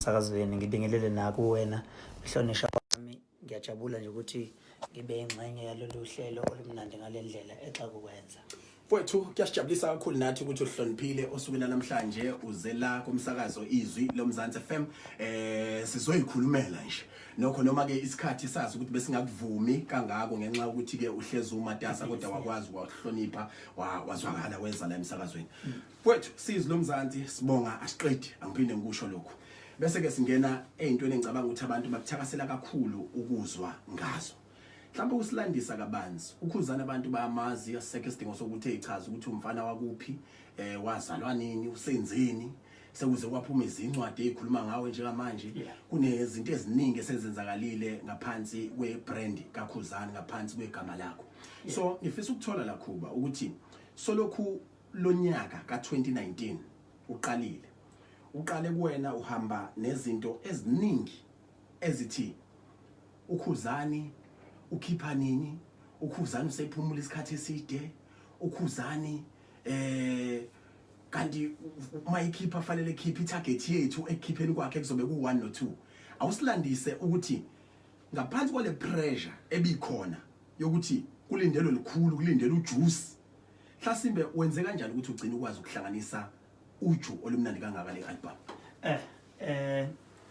emsakazweni, ngibingelele nakuwena mhlonishwa wami. Ngiyajabula nje ukuthi ngibe ingxenye yalolu hlelo olumnandi ngale ndlela exakukwenza. Mfowethu, kuyasijabulisa kakhulu nathi ukuthi uhloniphile osukwini namhlanje, uze la kumsakazo Izwi loMzansi FM. Sizoyikhulumela nje. Nokho noma ke isikhathi sazi ukuthi besingakuvumi kangako ngenxa yokuthi ke uhlezi umatasa, kodwa wakwazi wakuhlonipha, wazwakala, weza la emsakazweni. Mfowethu, sizwi loMzansi sibonga asiqedi, angiphinde ngikusho lokhu. Bese ke singena ezintweni engicabanga ukuthi abantu bakuthakasela kakhulu ukuzwa ngazo. Mhlawumbe usilandisa kabanzi. UKhuzani abantu bayamazi, asisekho isidingo sokuthi eyichaze ukuthi umfana wakuphi, wazalwa nini, usenzeni. Sekuze kwaphuma izincwadi ezikhuluma ngawe njengamanje. Kunezinto eziningi esezenzakalile ngaphansi kwebrand kaKhuzani, ngaphansi kwegama lakho. So ngifisa ukuthola la Khuba ukuthi solokhu lonyaka ka2019 uqalile. Uqale kuwena uhamba nezinto eziningi ezithi uKhuzani ukhipha nini, uKhuzani usephumula isikhathi eside, uKhuzani kanti uma ikhipha fanele khipha itarget yethu ekukhipheni kwakhe kuzobe ku1 no2. Awusilandise ukuthi ngaphansi kwale pressure ebikhona yokuthi kulindelwe likhulu, kulindelwe ujuice, hlasimbe wenze kanjani ukuthi ugcine ukwazi ukuhlanganisa uju olumnandi kangaka le album?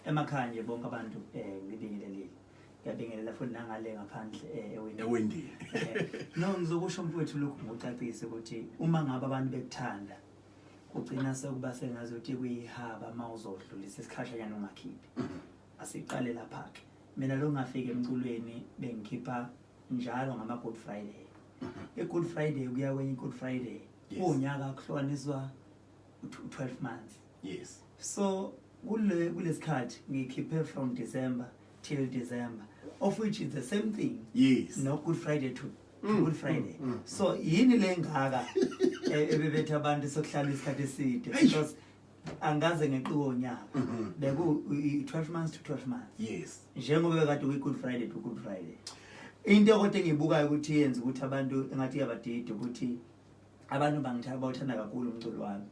Emakhaya nje bonke abantu ngibingelelile. Ngiyabingelela futhi nangale ngaphandle ewindini. Ewindini. No, ngizokusho mfowethu lokhu ngokucacisa ukuthi uma ngabe abantu bekuthanda kugcina sekuba sengazuthi kuyihaba uma uzodlulisa isikhashanyana ungakhiphi. Asiqale lapha ke. Mina lo ngafika emculweni bengikhipha njalo ngama Good Friday. I-Good Friday kuya kwenye i-Good Friday. Unyaka kuhlukaniswa 12 months. So kulesikhathi ngikhiphe from December till December, of which is the same thing. No Good Friday to Good Friday. So yini le ngaka ebebetha abantu sokuhlala isikhathi eside, because angaze ngeqiwe unyaka. Beku 12 months to 12 months. Njengoba bekade kuyi Good Friday to Good Friday. Into kodwa engiyibukayo ukuthi yenza ukuthi abantu engathi iyabadida ukuthi abantu bangithanda, bawuthanda kakhulu umculo wami.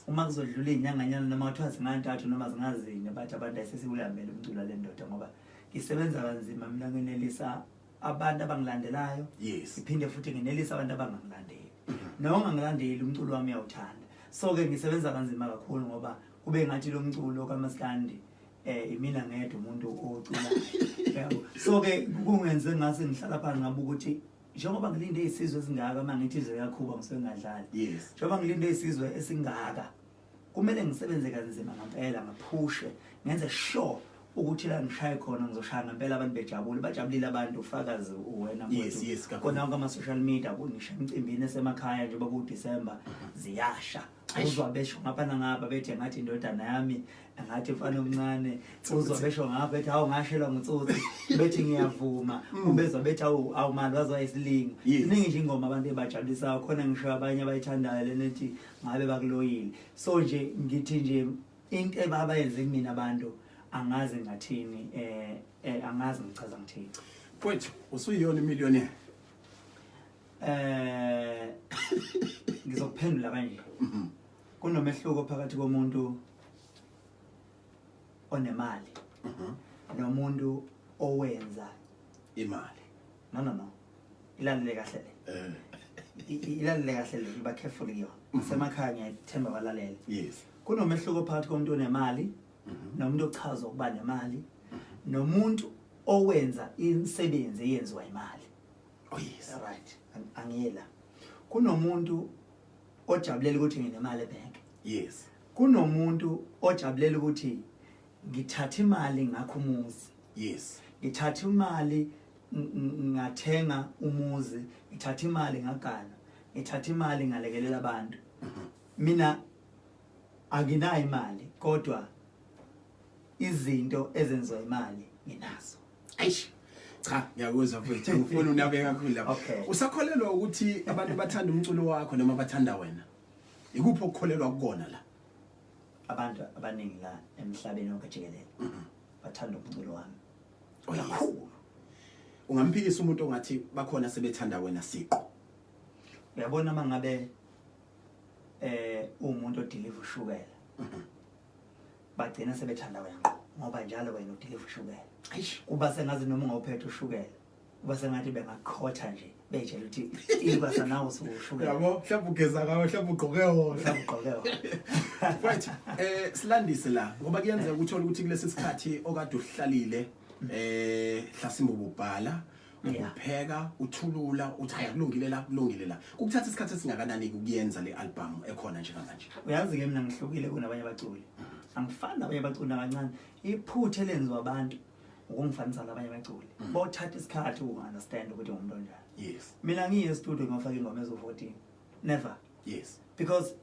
Uma kuzodlula izinyanganyana noma kuthiwa zingantathu noma zingazine, bathi abantu ayisesiwulambele umculo wale ndoda, ngoba ngisebenza kanzima mina, ngenelisa abantu abangilandelayo. Ngiphinde futhi ngenelisa abantu abangangilandeli. Noma ungangilandeli, umculo wami uyawuthanda. So ke ngisebenza kanzima kakhulu ngoba kube ngathi lo mculo kaMaskandi imina ngedwa umuntu oculayo. Yabo. So ke kungenze ngase ngihlala phansi ngabuka ukuthi njengoba ngilinde isizwe esingaka, uma ngithi izwe yakhuba ngisuke ngingadlali. Njengoba ngilinde isizwe esingaka, kumele ngisebenze kanzima ngempela, ngaphushe, ngenze sure ukuthi la ngishaye khona ngizoshaya ngempela abantu bejabule. Bajabulile abantu, ufakazi uwena mfowethu. Yes, kakhulu. Kona wonke ama-social media, kungisho emcimbini esemakhaya njengoba ku-December ziyasha. Uzwa besho ngapha nangapha bethi ngathi indodana yami, ngathi mfana omncane, uzwa besho ngapha bethi hawu ngashelwa ngutsotsi, bethi ngiyavuma, ubezwa bethi awu awu mali wazwa isilingo. Ziningi nje ingoma abantu ebajabulisayo khona, ngisho abanye abayithandayo lena ethi ngabe bakuloyile. So nje ngithi nje into ebabayenze kumina abantu angazi ngathini, angazi ngichaza ngithini. Mfowethu, usuyiyona imillionaire? Ngizokuphendula kanje. Kunomehluko phakathi komuntu onemali nomuntu owenza imali. No, no, no. Ilalele kahle le. Ilalele kahle le, iba careful kuyona. Semakhaya ngiyathemba balalele. Kunomehluko phakathi komuntu onemali nomuntu ochaza ukuba nemali nomuntu owenza imisebenzi eyenziwa imali. Oh yes. Right. Angiyela. Kunomuntu ojabulela ukuthi nginemali ebank. Kunomuntu ojabulela ukuthi ngithatha imali ngakho umuzi. Ngithatha imali ngathenga umuzi, ngithatha imali ngagana, ngithatha imali ngalekelela abantu. Mina anginayo imali, kodwa izinto ezenziwa imali nginazo. Eish. Cha, ngiyakuzwa mfowethu, ngifuna unabe kakhulu lapha. Usakholelwa ukuthi abantu bathanda umculo wakho noma bathanda wena? Ikuphi okukholelwa kukona la? Abantu abaningi la emhlabeni wonke jikelele bathanda umculo wami. Oh, yes. Kakhulu. Ungamphikisa umuntu ongathi bakhona sebethanda wena siqo? Uyabona mangabe umuntu odeliver ushukela, bagcina sebethanda wena ngqo. Ngoba njalo wena udeliver ushukela. Eish. Kuba sengazi noma ungawuphethe ushukela, kuba sengathi bengakhotha nje beyitshela ukuthi ikwasa nawe usushukela. Yabo, mhlawumbe ugeza ngawo, mhlawumbe ugqoke wona. Mhlawumbe ugqoke wona. Right, silandise la ngoba kuyenzeka uthola ukuthi kulesi sikhathi okade uhlalile hlasimbe ububhala, upheka, uthulula, uthi hayi kulungile la, kulungile la. Kukuthatha isikhathi esingakanani ukuyenza le album ekhona njengamanje? Uyazi ke mina ngihlukile kunabanye abaculi. Angifani nabanye abaculi nakancane. Iphutha elenziwa abantu ukungifanisa nabanye abaculi. Bothatha isikhathi uku-understand ukuthi ngumuntu onjani. Mina ngiye e-studio ngiyofaka ingoma ezo-14. Never. Because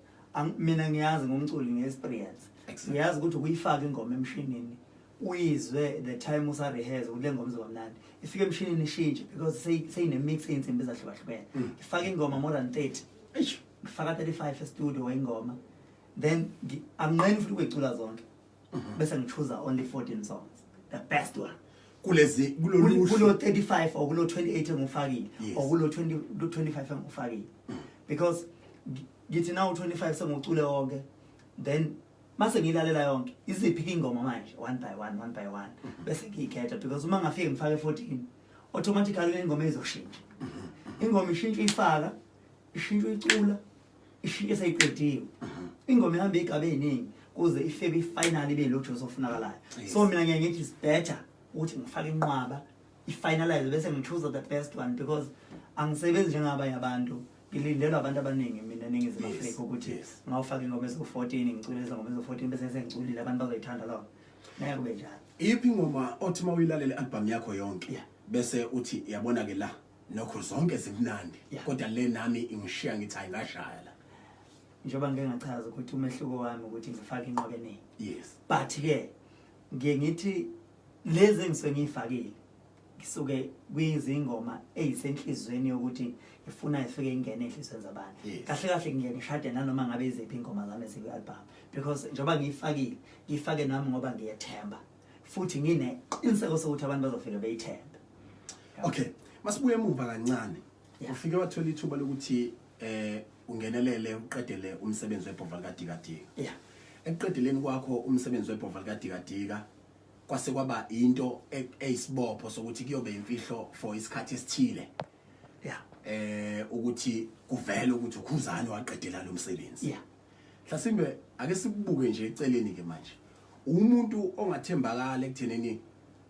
mina ngiyazi ngomculi nge-experience. Ngiyazi ukuthi ukuyifaka ingoma emshinini uyizwe the time usa-rehearse ukuthi le ngoma izoba mnandi. Ifike emshinini ishintshe because seyine-mix ey'nsimbi ezahlukahlukene. Ifaka ingoma more than 30. Eish. Ngifaka 35 e-studio ingoma. Then anginqeni futhi ukuyicula zonke. Bese ngichoose only 14 songs. The best one. Kulezi kulolu Kulo 35 or kulo 28 engufakile or kulo 20 kulo 25 engufakile. Because ngithi now 25 sengucule wonke, then mase ngilalela yonke iziphi ingoma manje one by one, one by one, bese ngiyikhetha, because uma ngafike ngifake 14 automatically le ngoma izoshintsha. Ingoma ishintsha ifaka, ishintsha icula, ishintshe seyiqediwe. Ingoma ihamba igaba eziningi kuze ifike ifinal ibe lo juice ofunakalayo. So mina ngiye ngithi it's better ukuthi ngifake inqwaba ifinalize bese ngichoose the best one, because angisebenzi njengabanye abantu. Ngilindelwa abantu abaningi mina eNingizimu Afrika ukuthi ngawufaka ingoma eziwu-14, ngicule lezi ngoma eziwu-14 bese sengiculile, abantu bazoyithanda loo nto. Ngeke kube njalo. Iphi ingoma othi uma uyilalela i-album yakho yonke bese uthi yabona ke la nokho zonke zimnandi, kodwa le nami ingishiya ngithi ayingashaya la? Njengoba ngike ngachaza ukuthi umehluko wami ukuthi ngifake inqwaba eningi. But ke ngiye ngithi lezi engisuke ngiyifakile ngisuke kwizingoma ezisenhlizweni yokuthi ngifuna ifike ingene enhlizweni zabantu. Kahle kahle ngiye ngishade nanoma ngabe iziphi ingoma zami ezikwi-album, because njengoba ngiyifakile ngiyifake nami ngoba ngiyethemba futhi ngineqiniseko sokuthi abantu bazofika beyithembe. Okay, masibuye emuva kancane. Ufike wathola ithuba lokuthi ungenelele uqedele umsebenzi webhova likaDikadika. Ekuqedeleni kwakho umsebenzi webhova likaDikadika kwase kwaba into eyisibopho sokuthi kuyobe imfihlo for isikhathi esithile. Ukuthi kuvele ukuthi uKhuzani waqedela lo msebenzi. Mhlasimbe ake sikubuke nje eceleni ke manje. Umuntu ongathembakala ekuthenini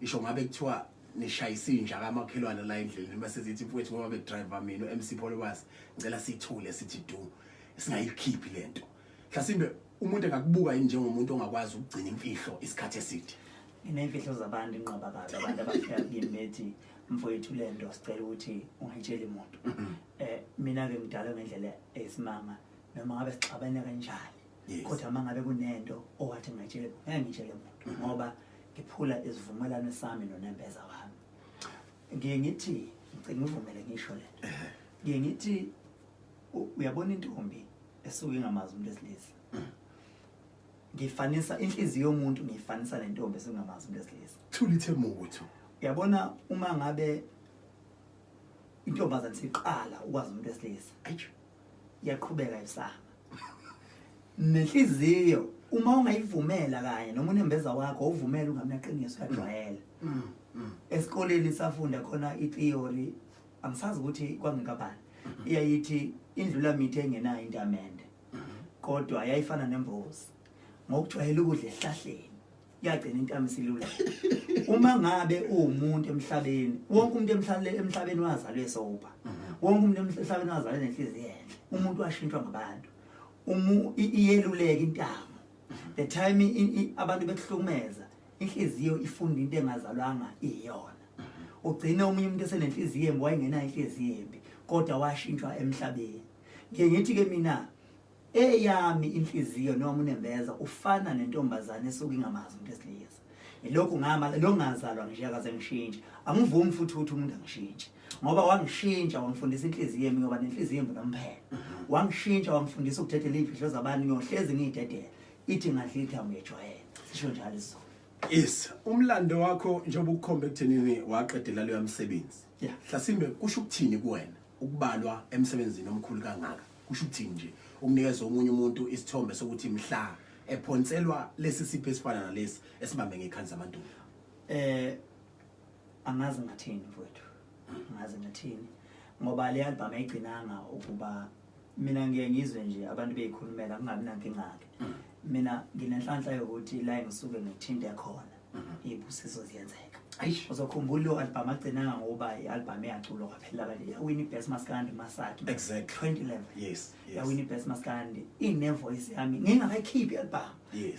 isho ngabe kuthiwa nishayisa inja kamakhelwane la endleleni bese sithi mfowethu ngoba bedriver mina uMC Pholobas ngicela sithule sithi du singayikhiphi lento. Mhlasimbe umuntu engakubuka yini njengomuntu ongakwazi ukugcina imfihlo isikhathi eside? Nginemfihlo zabantu inqaba kabi, abantu abafika kimi bethi mfowethu lento sicela ukuthi ungayitsheli umuntu. Mina ke ngidalwe ngendlela eyisimanga noma ngabe sixabene kanjani. Kodwa uma ngabe kunento owathi ngayitshele, ngeke ngitshele umuntu ngoba ngiphula isivumelwano sami nonembeza wami. Ngiye ngithi ngicela ngivumele ngisho lento. Ngiye ngithi uyabona intombi esuke ingamazi umuntu wesilisa. Ngifanisa inhliziyo yomuntu, ngifanisa nentombi esuke ingamazi umuntu wesilisa. Thula ithe muthu. Uyabona uma ngabe intombazane siqala ukwazi umuntu wesilisa, iyaqhubeka isama. Nenhliziyo uma ungayivumela kanye noma unembeza wakho uvumela ungamnaqiniso uyajwayela. Esikoleni safunda khona itheory, angisazi ukuthi kwangekabani. Iyayithi indlula mithi engenayo intamende. Kodwa yayifana nembozi. Ngokujwayela ukudla esihlahleni yagcina intamo isilula. Uma ngabe uwumuntu emhlabeni, wonke umuntu emhlabeni wazalwe esoba. Wonke umuntu emhlabeni wazalwe nenhliziyo enhle. Umuntu washintshwa ngabantu. Iyeluleka intamo. The time abantu bekuhlukumeza, inhliziyo ifunda into engazalwanga iyona. Ugcine omunye umuntu esenenhliziyo embi, wayengenayo inhliziyo embi, kodwa washintshwa emhlabeni. Ngiye ngithi ke mina eyami inhliziyo noma unembeza ufana nentombazane esuke ingamazi umuntu wesilisa. Lokhu ngama lo ngazalwa nje akaze ngishintshe. Angivumi futhi ukuthi umuntu angishintshe. Ngoba wangishintsha wangifundisa inhliziyo yami ngoba nenhliziyo yami nomphela. Wangishintsha wangifundisa ukudedela izimfihlo zabantu, ngiyohlezi ngiyidedela. Ithi ngadla ithambo ngiyejwayela. Sisho njalo isiZulu. Yes, umlando wakho njengoba ukukhomba ekuthenini waqedela loya msebenzi. Mhlasimbe kusho ukuthini kuwena ukubalwa emsebenzini omkhulu kangaka? Kusho ukuthini nje ukunikeza omunye umuntu isithombe sokuthi mhla Ephonselwa lesi sipho esifana nalesi esibambe ngekhansi amandulo. Angazi ngathini mfowethu, angazi ngathini, ngoba le album ayigcinanga ukuba mina ngiye ngizwe nje abantu beyikhulumela kungabi nankinga-ke. Mina nginenhlanhla yokuthi la engisuke ngithinte khona iy'busiso ziyenzeka. Eish. Uzokhumbula leyo album agcinanga ngokuba i-album eyaculwa kwaphela kanje, yawina i-best maskandi masadi 2011. Yawina i-best maskandi ine-voice yami ngingakayikhiphi i-album.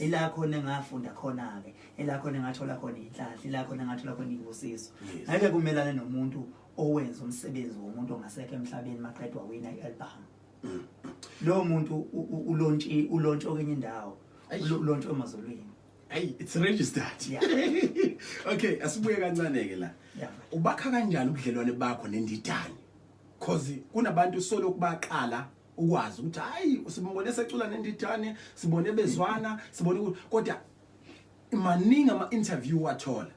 Ila khona engafunda khona-ke, ila khona engathola khona iy'nhlanhla, ila khona engathola khona iy'busiso. Ngeke kumelane nomuntu owenza umsebenzi womuntu ongasekho emhlabeni maqedwa wina i-album. Lowo muntu ulontshi kwenye indawo, ulontshi emazulwini. Hey, it's registered. Okay, asibuye kancane ke la. Ubakha kanjani ubudlelwane bakho nendidane? Cause kunabantu solo kubaqala ukwazi ukuthi hayi sibone secula nendidane, sibone bezwana, sibone kodwa maningi ama interview wathola.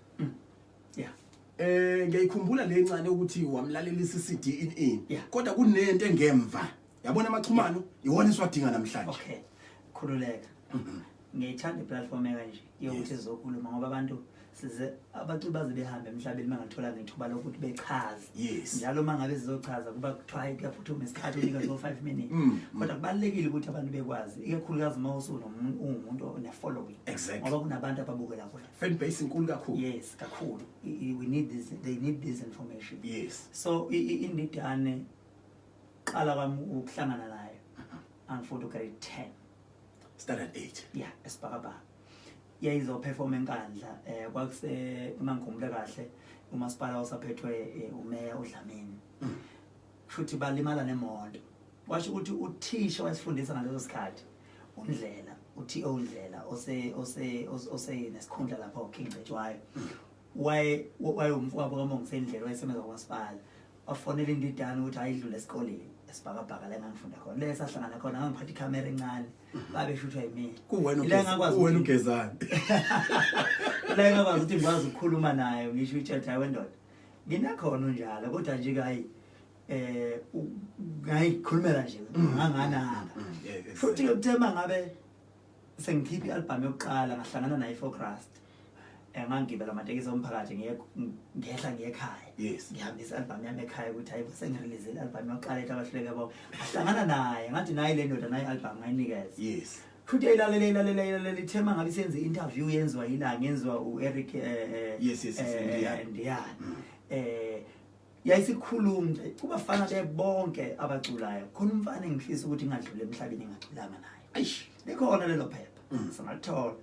Ngiyayikhumbula le ncane ukuthi wamlalelisa iCD in. Kodwa kunento engemva. Yabona amaxhumano iwona esiwadinga namhlanje. Okay. Khululeka. Ngiyithanda iplatform ekanje yokuthi sizokhuluma ngoba abantu size abaculi baze behambe emhlabeni bangathola ngethuba lokuthi bechaze. Njalo uma ngabe sizochaza kuba kuthiwa hayi kuyaphuthuma isikhathi unika zo 5 minutes. Kodwa kubalulekile ukuthi abantu bekwazi, ikakhulukazi uma usunomuntu one following. Ngoba kunabantu ababukela kuwena. Fan base inkulu kakhulu. Yes, kakhulu. We need this, they need this information. So indidane qala kwami ukuhlangana nayo angifunda grade 10. Standard 8. Yeah, esibhakabhaka. Yayizoperform eNkandla, kwakuse uma ngikhumbula kahle umasipala osaphethwe umeya uDlamini. Futhi balimala nemoto. Kwasho ukuthi uthisha wayesifundisa ngaleso sikhathi uNdlela, uTO Ndlela ose nesikhundla lapha uKing Cetshwayo. Waye wayewumfowabo kaMongisendlela wayesebenza kwamasipala. Wafonela indidane ukuthi ayidlule esikoleni esibhakabhaka la engangifunda khona. Le sahlangana khona ngangiphatha ikhamera encane. Babeshuthwa yimina. Kuwena Ila engakwazi kuwena ukuthi- ugezani. La engakwazi ukuthi ngikwazi ukukhuluma naye ngisho itshela hayi wendoda. Nginakhona unjalo kodwa nje hayi ngayikhulumela nje ngangananga. Futhi ke kuthe mangabe sengikhipha i-album yokuqala ngahlangana naye eFocrust. Ngangigibela amatekisi omphakathi ngehla ngiye ekhaya. Ngihambisa i-album yami ekhaya ukuthi hayi sengirelease i-album yokuqala ethi abahluleke bonke. Ngahlangana naye ngathi nayi le ndoda nayi i-album ngayinikeza. Futhi ayilalele ilalela ilalela ithe mangabe isenze interview yenziwa yilanga yenziwa uEric Yes, yes, yes, Ndiyane. Ndiyane. Yayisikhuluma nje kubafana bebonke abaculayo. Khona umfana engifisa ukuthi ngadlule emhlabeni ngingaculanga naye. Eish. Likhona lelo phepha. Singalithola.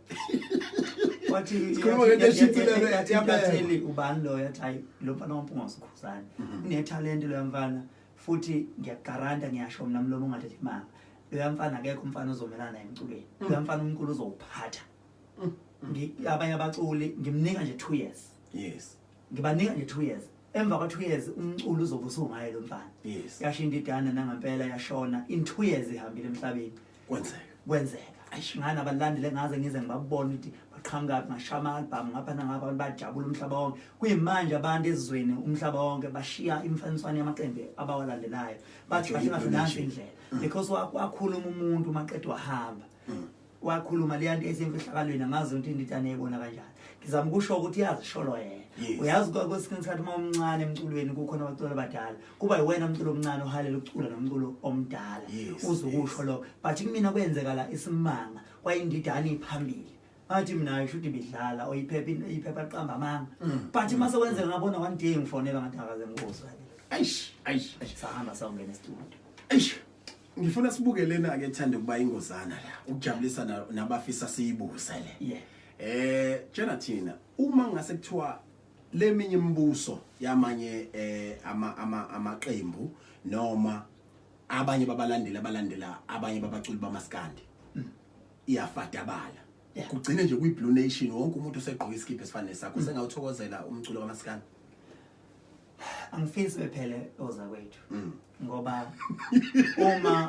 Wathi Sikhuluma ngento eshicilelwe yathi yabekwa. intatheli ubani lo yathi hayi lo mfana waMpungose uKhuzani. Unetalent lo mfana futhi ngiyagaranta ngiyasho mina mlomo ungathathi imanga. Lo mfana akekho umfana ozomelana naye emculweni. Lo mfana umculo uzowuphatha. Abanye abaculi ngimnika nje 2 years. Ngibanika nje 2 years. Emva kwa 2 years umculo uzobe usungaye lo mfana. Yasho indidane nangempela yashona in 2 years ihambile emhlabeni. Kwenzeka. Kwenzeka. Eish, ngani abalandele ngaze ngize ngibabone ukuthi baqhamuka phi, ngashaya ama-album ngapha nangapha, abantu bajabula umhlaba wonke. Kuyimanje abantu ezweni umhlaba wonke bashiya imfaniswano yamaqembu abawalandelayo. Bathi Bajoyina kahle kahle nansi i-Blue indlela. Nation. Because wakhuluma umuntu maqedwa wahamba. Wakhuluma leya nto esemfihlakalweni angazi ukuthi indidane eyibona kanjani. Ngizama ukusho ukuthi iyazisholo yena. Uyazi kwesinye isikhathi uma umncane emculweni kukhona abaculi abadala. Kuba yiwena umculo omncane ohalela ukucula nomculo omdala. Uze ukusho lokho. But kumina kwenzeka la isimanga kwayindidane iphambili. Ngathi mina ayisho ukuthi ibidlala or iphepha liqamba amanga. But uma sekwenzeka ngabona one day ngifonela ngathi akaze ngikuzwe. Eish, eish, eish. Sahamba sawungena estudio. Eish. Ngifuna sibuke lena ke ethanda ukuba ingozana la, ukujabulisa nabafisa siyibuse le. Tshela thina uma ngase kuthiwa leminye imibuso yamanye amaqembu noma abanye babalandeli abalandela abanye babaculi bamaskandi iyafadabala. Kugcine nje kwi Blue Nation wonke umuntu usegqoka isikipha esifana nesakho. Sengawuthokozela umculo kamaskandi. Angifisi bephele ozakwethu. Ngoba uma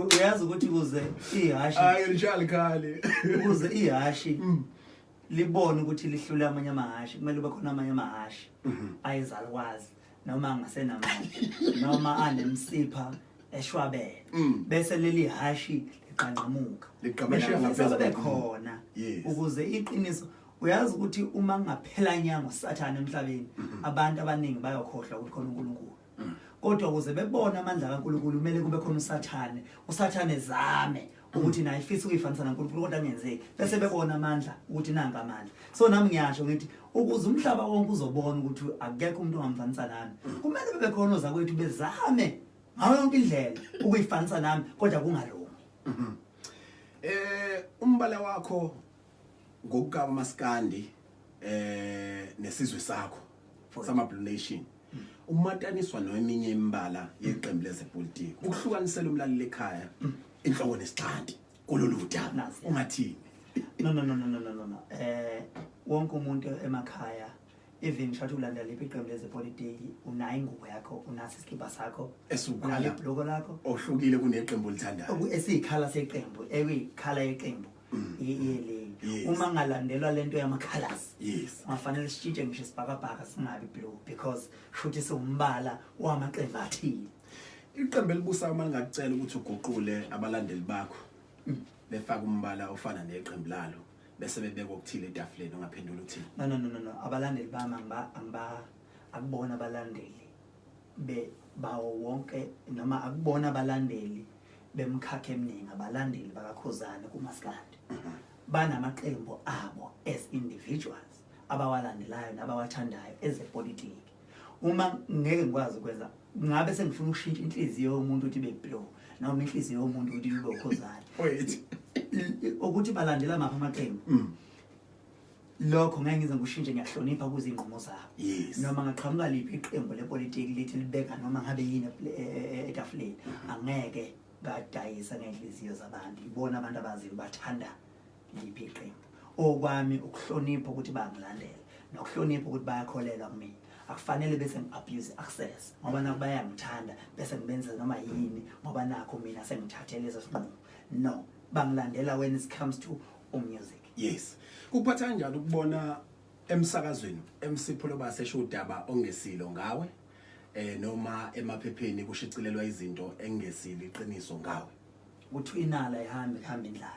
uyazi ukuthi kuze ihashi Hayi njalo khali. Ukuze ihashi libone ukuthi lihlule amanye amahashi kumele ube khona amanye amahashi ayizalukwazi noma angasenamandla noma anemsipha eshwabene. Bese leli hashi Liqanqamuka. Liqabashiya Mina ngifisa ngaphezu babe kokunye. khona Yes. ukuze iqiniso, uyazi ukuthi uma kungaphela nyango sathane emhlabeni, abantu abaningi bayokhohlwa ukuthi khona uNkulunkulu. Kodwa ukuze bebone amandla kaNkulunkulu kumele kube khona usathane. Usathane zame ukuthi naye ifisa ukuyifanisa naNkulunkulu, kodwa kungenzeki, bese bebona amandla ukuthi nanka amandla. So nami ngiyasho ngithi ukuze umhlaba wonke uzobona ukuthi akekho umuntu ongamfanisa nami, kumele bebe khona ozakwethu bezame ngayo yonke indlela ukuyifanisa nami, kodwa kungalungi. Umbala wakho ngokuka umaskandi nesizwe sakho sama Blue Nation umataniswa neminye imibala yeqembu lezepolitiki, ukuhlukanisela umlaleli ekhaya inhloko nesixhanti kulolu daba. Nazi. Ungathini? No, no, no, no, no, no, no, no. Wonke umuntu emakhaya, even shathi ulandela liphi iqembu lezepolitiki, unayo ingubo yakho, unaso isikibha sakho, Esiwukhala. unalo ibhloko lakho ohlukile kuneqembu olithandayo. Esiyikhala seqembu, ekuyikhala yeqembu yele. Uma ngalandelwa lento yama-colors, kungafanele sishintshe ngisho isibhakabhaka singabi blue, because shuthi siwumbala wamaqembu athile. Iqembu elibusayo uma lingakucela ukuthi uguqule abalandeli bakho befake umbala ofana neqembu lalo, bese bebeka okuthile etafuleni, ungaphendula uthini? No, no, no, no, no, abalandeli bami angiba akubona abalandeli be bawo wonke, noma akubona abalandeli bemkhakha eminingi. Abalandeli bakaKhuzani kumaskandi banamaqembu abo as individuals abawalandelayo nabawathandayo ezepolitiki. Uma ngeke ngikwazi ukwenza, ngabe sengifuna ukushintsha inhliziyo yomuntu ukuthi ibe blue, noma inhliziyo yomuntu ukuthi ibe uKhuzani. Wait. Ukuthi balandela maphi amaqembu, lokho ngeke ngize ngikushintshe. Ngiyahlonipha kuzinqumo zabo. Noma ngaqhamuka liphi iqembu lepolitiki lithi libeka noma ngabe yini etafuleni, angeke ngadayisa ngenhliziyo zabantu. Ibona abantu abaziyo bathanda liphi iqembu. Okwami ukuhlonipha ukuthi bangilandela nokuhlonipha ukuthi bayakholelwa kumina. Akufanele bese ngi-abuse access ngoba naku bayangithanda, bese ngibenza noma yini ngoba nakho mina sengithathe leso sinqumo. No, bangilandela when it comes to umusic. Yes, kukuphatha kanjani ukubona emsakazweni MC Pholoba esho udaba ongesilo ngawe, noma emaphepheni kushicilelwa izinto engesilo iqiniso ngawe? Kuthiwa inala ihambe kuhamba indlala.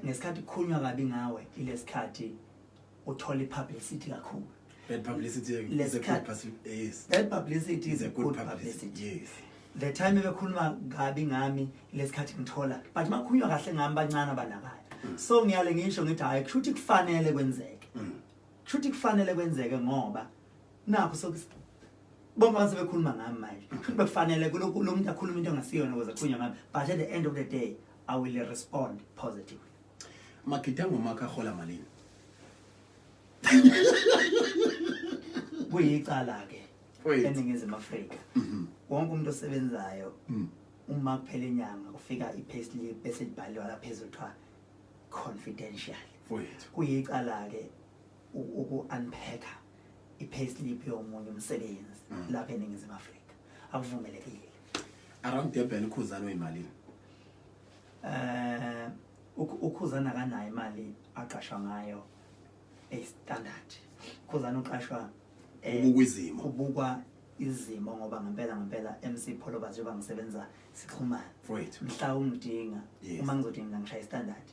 Ngesikhathi kukhulunywa kabi ngawe, ilesikhathi uthola i-publicity kakhulu. Bad publicity is a good publicity, yes. Bad publicity is a good publicity. Publicity. The time bekhuluma kabi ngami, lesikhathi ngithola, but makhulunywa kahle ngami bancane abanakayo. So ngiyale ngisho ngithi hayi, kusho ukuthi kufanele kwenzeke, kusho ukuthi kufanele kwenzeke ngoba nakho so bonke abantu sebekhuluma ngami manje, kusho ukuthi bekufanele kulokhu lo muntu akhuluma into engasiyona ukuze kukhulunywe ngami. But at the end of the day I will respond positively. Magida ngomakho ahola malini? Kuyicala ke Wait. eNingizimu Afrika, wonke umuntu osebenzayo, uma kuphela inyanga kufika i-payslip bese libhaliwa lapha phezulu kuthiwa confidential. Mfowethu. Kuyicala ke uku-unpacka i-payslip yomunye umsebenzi lapha eNingizimu Afrika, akuvumelekile. Around Durban uKhuzani uyimalini? UKhuzani akanayo imali aqashwa ngayo e-standard. Ukhuzana uqashwa Kubukwa izimo. Kubukwa izimo, ngoba ngempela ngempela, MC Pholoba, njengoba ngisebenza sixhumana, Mfowethu. mhla ungidinga, uma ngizodinga ngishaya standard,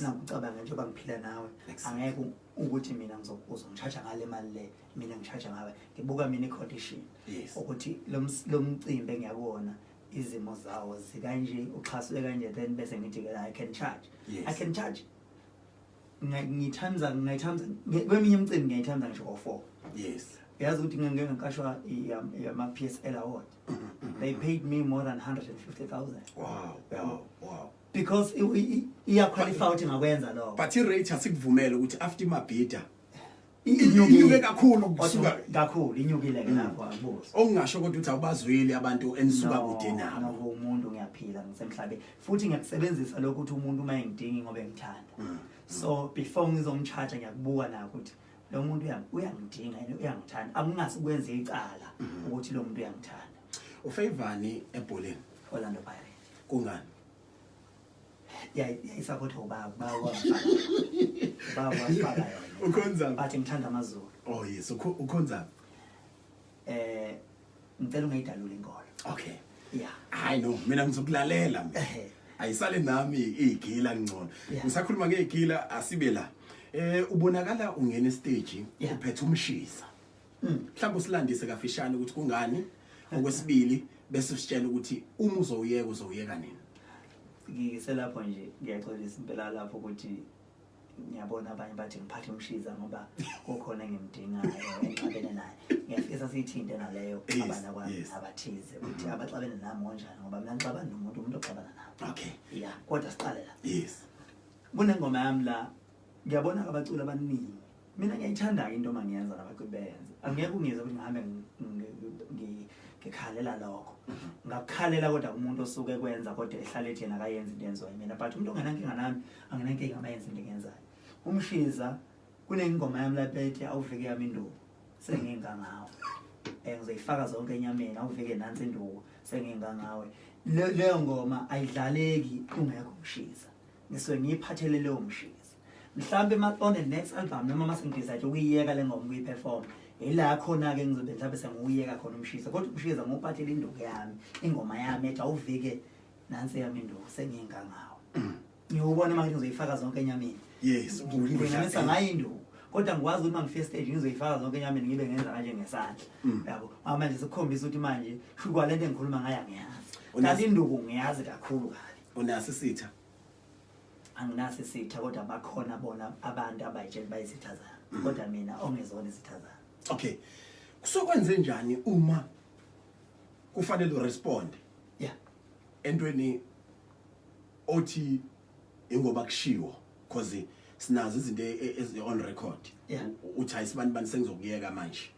nakucabanga njengoba ngiphila nawe, angeke ukuthi mina uzongishaja ngale mali le mina ngishaja ngawe. Ngibuka mina i-condition ukuthi lo mcimbi engiyakuwona izimo zawo zikanje, uxhaswe kanje, then bese ngithi ke I can charge. I can charge ngiyithanda ngiyithanda kweminye imicimbi, ngiyayithanda ngisho ngo-4. Yazi ukuthi ngike ngaqashwa ama-PSL award, they paid me more than 150,000. Because iyaqualify ukuthi ngakwenza lokho. But i-rate asikuvumele ukuthi after iMabhida inyukile. Inyuke kakhulu kusuka Kakhulu inyukile ke lapho, akubuzo. Okungasho kodwa ukuthi awubazweli abantu enisuka kude nabo. No, umuntu ngiyaphila, ngisemhlabeni, futhi ngiyakusebenzisa lokho ukuthi umuntu uma engidingi ngoba engithanda. So before ngizomcharge ngiyakubuka nakho ukuthi lo muntu uyangidinga yena, uyangithanda. Akungasi kwenza icala ukuthi lo muntu uyangithanda. Ufavani ebholeni? Orlando Pirates. Kungani? Yayisupport ubaba wafaka yona. Ukhonza? But ngithanda amaZulu. Oh yes, ukhonza. Ngicela ungayidalula inkolo. Okay. Yeah. Hayi no, mina ngizokulalela mina. Ayisale nami igila ngcono. Ngisakhuluma ngegila, asibe la. Ubonakala ungena estage uphethe umshiza. Mhlawumbe usilandise kafishane ukuthi kungani. Okwesibili bese usitshela ukuthi uma uzowuyeka, uzowuyeka nini. Ngiselapho nje, ngiyaxolisa impela lapho ukuthi ngiyabona abanye bathi ngiphathe umshiza ngoba kukhona engimdingayo engixabene naye. Ngiyafisa siyithinte naleyo kuxabana kwami abathize ukuthi abaxabene nami kanjani, ngoba mina ngixabana nomuntu, umuntu oxabana nami. Yeah, kodwa siqale la. Kunengoma yami la, ngiyabona abaculi abaningi. Mina ngiyayithanda-ke into uma ngiyenza nabaculi beyenze. Angeke ungizwe ukuthi ngihambe ngikhalela lokho. Ngakukhalela kodwa kumuntu osuke kwenza kodwa ehlale ethi yena akayenzi into enziwa yimina. But umuntu ongenankinga nami, anginankinga uma yenza into engiyenzayo. Umshiza, kunengoma yami lapha ethi awuvike yami induku, sengingangawe. Ngizoyifaka zonke enyameni, awuvike nansi induku, sengingangawe. Leyo ngoma ayidlaleki ungekho umshiza. Ngisuke ngiyiphathele leyo mshiza. Mhlambe on the next album noma mase ngidecide ukuyiyeka le ngoma ukuyiperform, ila khona ke ngizobe mhlambe sengiwuyeka khona umshiza. Kodwa umshiza nguphathele induku yami, ingoma yami ethi awuvike nansi yami induku sengingangawe. Ngiwubona manje ngizoyifaka zonke enyameni. Ngilinganisa ngayo induku. Kodwa ngikwazi ukuthi mangifika stage ngizoyifaka zonke enyameni ngibe ngenza kanje ngesandla. Yabo. Ngoba manje sikukhombisa ukuthi manje shukwa lento engikhuluma ngayo angiyazi. Kanti induku ngiyazi kakhulu kabi. Unaso isitha? Anginaso isitha, kodwa bakhona bona abantu abayitshela bayizitha zami. Kodwa mina ongezona izitha zami. Okay. Kusokwenze njani uma kufanele urespond? Entweni othi ingoba kushiwo, because sinazo izinto ezi on record. Uthi ayisibani bani sengizokuyeka manje.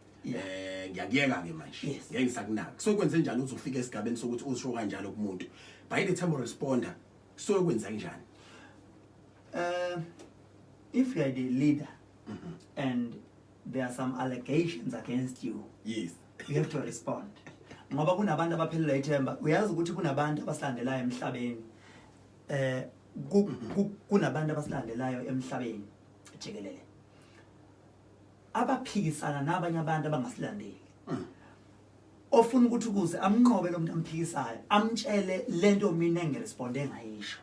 Ngiyakuyeka ke manje. Ngeke ngisakunaka. Kusokwenze njani uze ufike esigabeni sokuthi uzisho kanjalo kumuntu? By the time uresponda, kusokwenza kanjani? If you are the leader and there are some allegations against you, you have to respond. Ngoba kunabantu abaphelelwa ithemba. Uyazi ukuthi kunabantu abasilandelayo emhlabeni. Kunabantu abasilandelayo emhlabeni jikelele. Abaphikisana nabanye abantu abangasilandeli. Ofuna ukuthi ukuze amnqobe lo muntu amphikisayo, amtshele lento mina engiresponde ngayisho.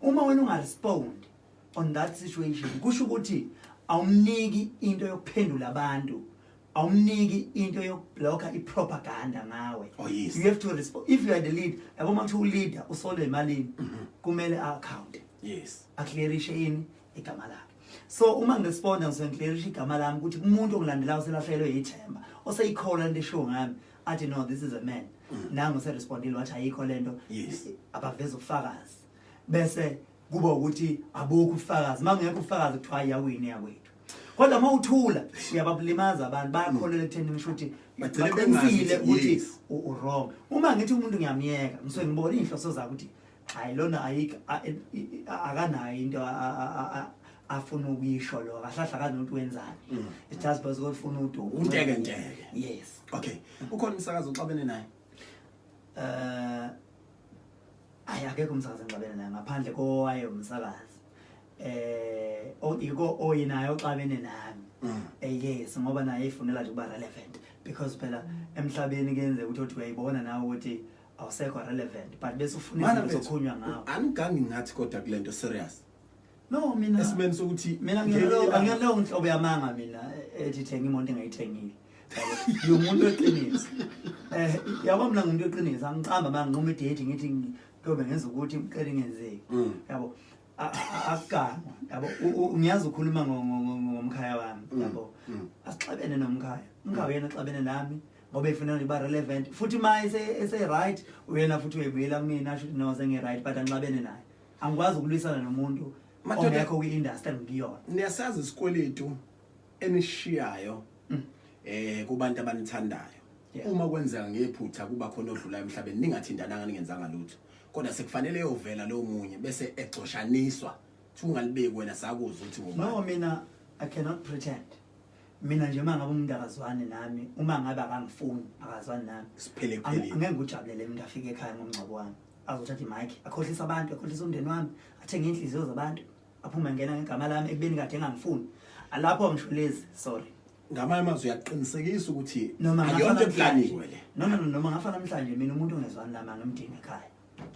Uma wena ungarespond on that situation, kusho ukuthi awumniki into yokuphendula abantu, awumniki into yokublocka ipropaganda ngawe. Oh, yes. You have to respond. If you are the lead, yabo uma kuthiwa uleader usole emalini, kumele a-account. Aclearishe ini igama lakhe. So uma ngiresponda ngisuke ngiclearishe igama lami ukuthi umuntu ongilandelayo uselahlekelwe yithemba, oseyikholwa lento eshiwo ngami, athi no, this is a man. Nangu userespondile wathi ayikho lento. Abaveza ubufakazi. Bese kuba ukuthi abukho ubufakazi. Uma kungekho ubufakazi kuthiwa iyawina yakwethu. Kodwa uma uthula uyababulimaza abantu, bayakholelwa ekutheni ngisho ukuthi Bagcine bengazi baqinisile ukuthi ukuthi yes. u-wrong. Uma ngithi umuntu ngiyamyeka, ngisuke ngibona iy'nhloso zakhe ukuthi hayi lona ayikho, akanayo into afuna ukuyisho lo, akahlahla akazi nokuthi wenzani. It's just because ufuna udumo. Untekenteke. Yes. Okay. Ukhona umsakazo oxabene naye? Ayi, akekho umsakazo engixabene naye ngaphandle kowaye umsakazi. Iko oyinayo oxabene nami. Yes, ngoba naye ifunela nje ukuba relevant, because phela emhlabeni kuyenzeka ukuthi uthi uyayibona nawe ukuthi awusekho relevant, but bese ufuna Mana izinto mfethu, zokukhulunywa ngawe. Angigangi ngathi kodwa kule nto serious. No, mina esimeni sokuthi mina ngelinye ilanga ngiyaleyo nhlobo yamanga mina ethi thenga imoto engayithengile. Yabo, ngiwumuntu weqiniso. Yabo mina ngiwumuntu weqiniso, angiqamba manga nginquma idate ngithi ngiyobe ngenza ukuthi ngicela ingenzeki. Yabo, akuganwa. Yabo, ngiyazi ukukhuluma ngomkhaya wami, yabo. Asixabene nomkhaya. Umkhaya uyena oxabene nami ngoba efuna nje ba relevant. Futhi uma ese right, uyena futhi uyebuyela kumina asho ukuthi no sengi right, but angixabene naye. Angikwazi ukulwisana nomuntu Madoda, ongekho kwi-industry engikuyona. Niyasazi isikweletu enishiyayo kubantu abanithandayo. Uma kwenzeka ngephutha kuba khona odlulayo emhlabeni ningathintananga ningenzanga lutho, kodwa sekufanele eyovela lo munye bese exoshaniswa, thi ungalibeki wena sakuzwa ukuthi ngubani. No, mina I cannot pretend. Mina nje uma ngabe umuntu akazwani nami, uma ngabe akangifuni akazwani nami, Siphele kuphelile. Angeke ngikujabulele umuntu afike ekhaya ngomngcwabo wami, azothatha imic, akhohlise abantu, akhohlise umndeni wami, athenge inhliziyo zabantu, aphume ngena ngegama lami ekubeni kade engangifuni. Alapho ngisho lezi, sorry. Ngamanye amazwi uyaqinisekisa ukuthi Noma ngafa akuyonto namhlanje. eplaniwe le. No, no, no, noma ngafa namhlanje mina umuntu ongezwani nami angimdingi ekhaya.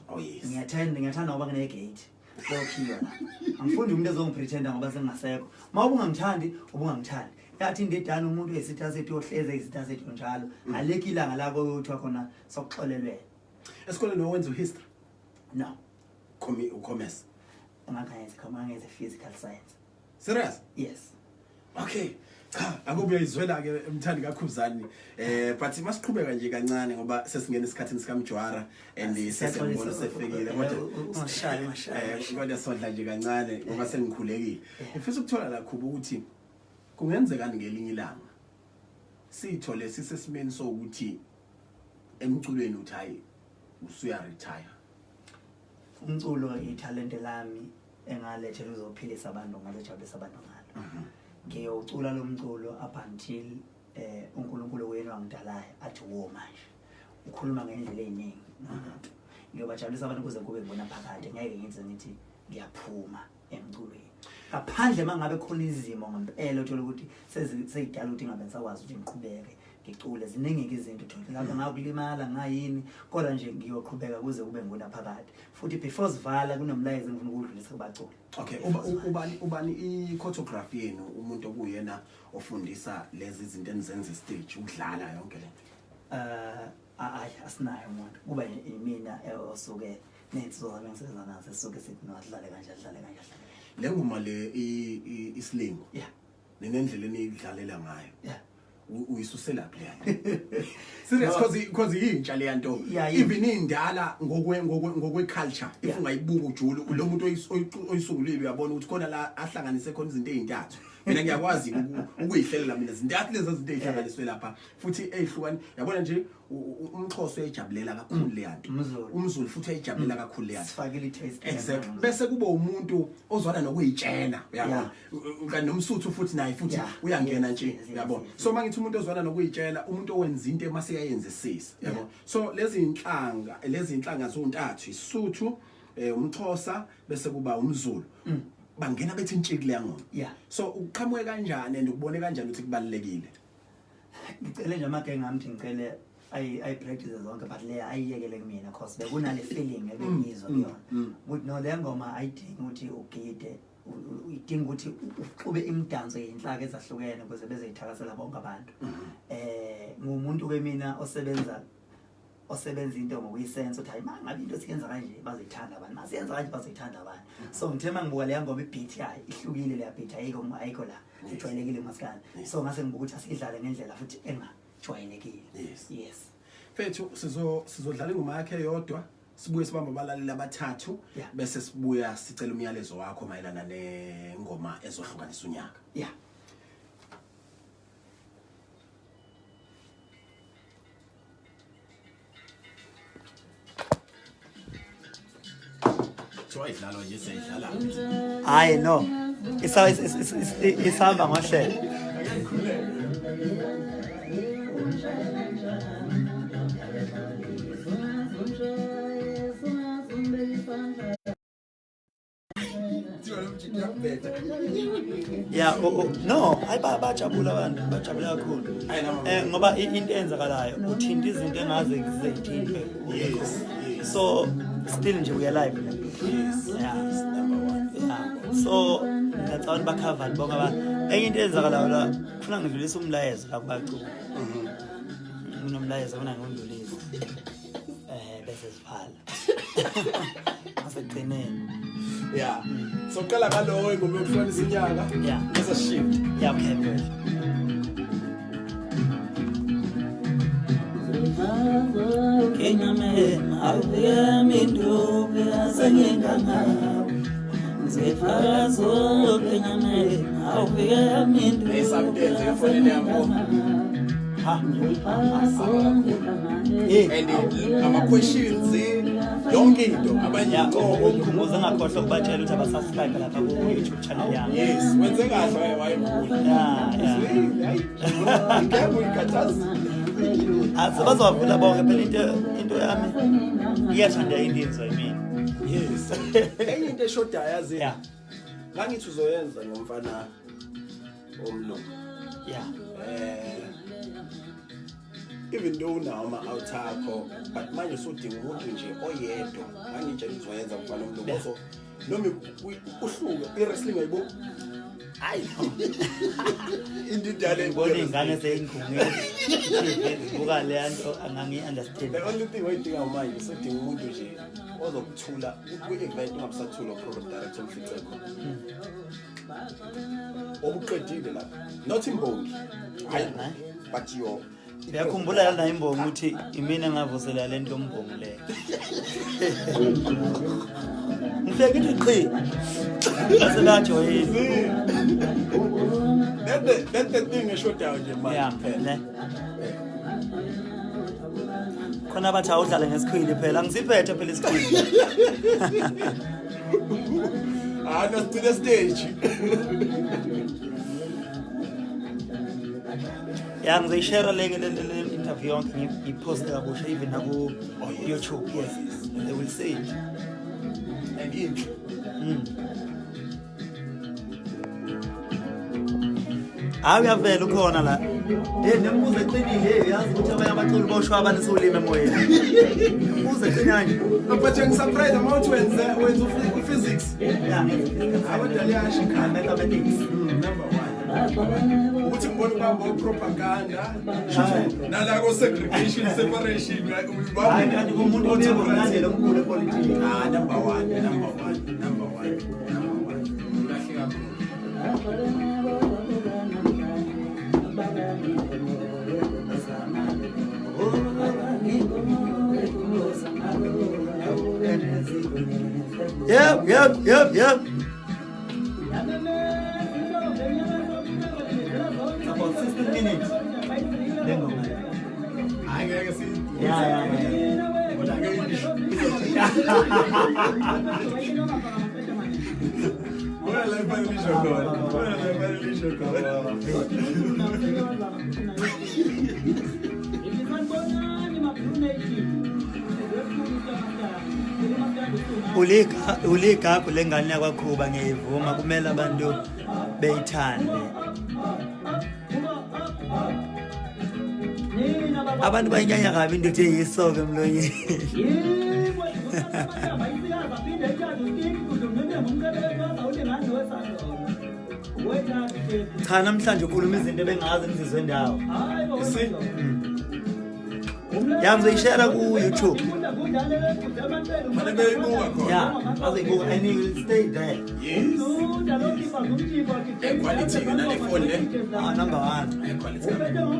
Oh yes. Ngiyathanda, ngiyathanda ngoba ngine-gate liyokhiwa la. Angifuni umuntu ezongipretenda ngoba sengingasekho. Uma ubungangithandi, ubungangithandi. Yathi indedane umuntu uyisitha sethu, uyohleze isitha sethu njalo. Alikho ilanga la kuyothiwa khona sokuxolelwena. Esikoleni wawenza uhistory? No. Commerce. Ngangenza physical science. Serious? Yes. Okay. Cha, akube uyizwela ke emthandi kaKhuzani. But masiqhubeka nje kancane ngoba sesingena esikhathini sikaMjwara and sesiyambona sefikile kodwa ungashaya ungashaya. Kodwa sodla nje kancane ngoba sengikhulekile. Ngifisa ukuthola la Khuba ukuthi kungenzekani ngelinye ilanga sithole sisesimeni sokuthi emculweni uthi hayi usuya retire. Umculo ithalente lami engalethela uzophilisa abantu ngazojabulisa abantu ngalo. Ngiyocula lo mculo up until uNkulunkulu wenu angidalayo athi wo manje. Ukhuluma ngendlela eziningi nomuntu. Ngiyobajabulisa abantu kuze kube ngibona phakade, ngeke ngize ngithi ngiyaphuma emculweni. Ngaphandle mangabe khona izimo ngempela uthola ukuthi sezidala ukuthi ngabe ngisakwazi ukuthi ngiqhubeke ngicule. Ziningi izinto uthola lapha ngakulimala ngayini, kodwa nje ngiyoqhubeka kuze kube ngunaphakade. Futhi before sivala kunomlayezo engifuna ukudlulisa kubaculi. Okay, ubani i-choreography yenu, umuntu okuyena ofundisa lezi zinto enizenza stage ukudlala yonke lento? Ayi, asinayo umuntu. Kuba imina osuke nensizwa zami engisebenza nazo esuke sithi no adlale kanje, adlale kanje, adlale kanje. Le ngoma le isilingo. Yeah. Ninendlela enidlalela ngayo. Yeah. Uyisusela phi leya nto? Serious, cause yintsha leya nto. Yeah, yintsha. Even indala ngokwe culture, if Yeah. ungayibuka ujule, lo muntu oyisungulile uyabona ukuthi khona la ahlanganise khona izinto ezintathu. Mina ngiyakwazi ukuyihlelela mina zintathu lezi zinto ezihlanganiswe lapha futhi ezihlukane. Yabona nje umXhosa uyayijabulela kakhulu leya nto. UmZulu. UmZulu futhi uyayijabulela kakhulu leya nto. Sifakile i-taste. Exactly. Bese kuba umuntu ozwana nokuyitshela, uyabona? Yeah. Kanti nomSuthu futhi naye futhi Yeah. uyangena Yes, nje, yes, yes, uyabona? yes. So mangithi umuntu ozwana nokuyitshela, umuntu owenza into emase yayenzisisa, uyabona? Yeah. So lezi inhlanga zontathu, isiSuthu, umXhosa bese kuba umZulu. Bangena bethi intshiki leya ngoma. Yeah. So uqhamuke kanjani and ukubone kanjani ukuthi kubalekile? Ngicele nje amagenge ami ukuthi ngicele ayi practice zonke, but le ayiyekele kumina cause bekunale feeling ebengiyizwa kuyona. Ukuthi no, le ngoma ayidingi ukuthi ugide, idinga ukuthi uxube imidanso yeinhlaka ezahlukene ukuze bezeyithakasela bonke abantu. Ngumuntu ke mina osebenza into ngokuyisense ukuthi hayi mangabe into siyenza kanje bazoyithanda abantu, masiyenza kanje bazoyithanda abantu. So ngithe mangibuka leya ngoma i-beat yayo ihlukile, leya beat ayikho la ijwayelekile maskandi. So ngase ngibuka ukuthi asidlale ngendlela futhi engajwayelekile. Yes. Yes. Mfethu, sizodlala ingoma yakhe eyodwa, sibuye sibambe abalaleli abathathu, Yeah. bese sibuya sicela umyalezo wakho mayelana nengoma ezohlukanisa unyaka. Yeah. Kuthiwa idlalwa nje seyidlala. Hayi no. Isahamba ngohlelo. Yeah, oh, oh, no, hayi bajabula abantu, bajabula kakhulu. Hayi, nama- Ngoba into eyenzakalayo uthinta izinto engaze zithintwe. Yes, yes. So still nje we are live. Yes. Yeah. Yes, number one. Yeah. So ngiyacabanga bakhavani bonke abantu. Enye into eyenzakalayo la, kufuna ngidlulise umlayezo la kubaculi. Kunomlayezo kufuna ngidlulise. Bese sivala. Asekugcineni. Yeah. So qala ngalowo ingoma yokuhlukanisa inyanga. Yeah. Bese shift. Yeah, okay, good. Kenyamema awuyami ndobe asengingangawe. Ngizefazo kenyamema awuyami ndobe. Hey, samdenze efonini yami. Ha. And ama questions yonke into abanye Yeah, incomo. ungikhumbuza ngakhohlwa ukubatshela ukuthi abasubscribe lapha ku YouTube channel yami. Yes, wenze kahle wayevula. Yeah, yeah. Uzwile, hayi. Ngeke uyikhathaze. Sebazowavula bonke phela into yami iyathanda into yenziwa yimina. Yes. Enye into eshodayo yazi. Yeah. Ngangithi uzoyenza nomfana omlungu. Yeah. Even though unawo ama-out akho, but manje usudinga umuntu nje oyedwa. Ngangitshela ukuthi wayenza mfana umlungu so noma uhluke i-wrestling ayibo. Hayi. Into idala. Ngibona iy'ngane seyingqungile zibuka leya nto angangi-understand. The only thing oyidinga manje, usudinga umuntu nje ozokuthula kwi-event, ungabusathula program director, umfice khona. Obuqedile lapha. Not imbongi. Hayi, but your Uyakhumbula lana imbongi ukuthi imina engavusela le nto yombongi leyo. Ngifike ngithi qhi. Base bajoyina. That's the thing eshodayo nje manje phela. Ne. Khona abathi awudlale ngesikhwili phela, angisiphethe phela isikhwili. Ah, nasigcine stage. Ya, ngizoyishare le interview yonke, ngiyiposte kabusha even naku Oh, yes. YouTube. Yes. They will see it. And inhle. Hayi, uyavela ukhona la. Hey, nemibuzo eqinile, hey, yazi ukuthi abanye abaculi boshwa abantu ulimi emoyeni. Imibuzo eqina nje. But ngisurprise uma uthi wenza u-physics. Yeah, Abantu liyasho ikhanda. Mathematics. Number 1. Ukuthi ngibona ubamba propaganda. Nala ko segregation, separation, right? Hayi, kanti kumuntu othi umlandeli omkhulu epolitiki. Ah, number 1, number 1, number 1, number 1. Kahle kakhulu. Yep. It's about 16 minutes. Le ngoma. Hayi, ngeke si. Yeah. Kodwa ngeke ngisho. Wena la ifanele lisho khona. Wena la ifanele lisho khona. Uligagu lengane yakwaKhuba, ngiyayivuma, kumele abantu beyithande. Abantu bayinyanya kabi into ethi yisoke emlonyeni. Cha, namhlanje ukhuluma izinto ebengazi ngizizwe ndawo. See? Ya, ngizoyishare ku YouTube. Fanele beyibuka khona. Yeah, bazoyibuka and you will stay there. Yes. Quality ke nale phone le. Ah, number 1. Eh, quality kakhulu.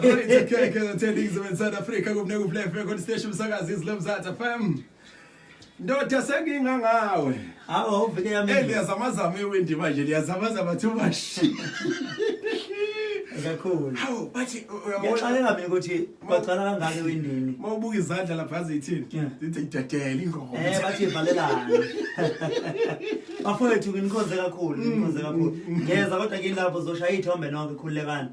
Right, okay, ke Ningizimu South Africa kumne ku Play FM station umsakazi Izwi Lomzansi FM. Ndoda, sengingangawe. Hawu, uvike yami. Eh, liyazamazama iwindi manje, liyazamazama too much. Kakhulu. Hawu, bathi uyabona Ngiyaxalela mina ukuthi kwagcwala kangaka ewindini. mawubuka izandla lapha zithini? Yeah. Zithi idedela ingoma. Eh, bathi ivalelana. Bafowethu, nginikhonze kakhulu, nginikhonze kakhulu. Ngeza kodwa kini lapho zoshaya ithombe nonke, khululekani.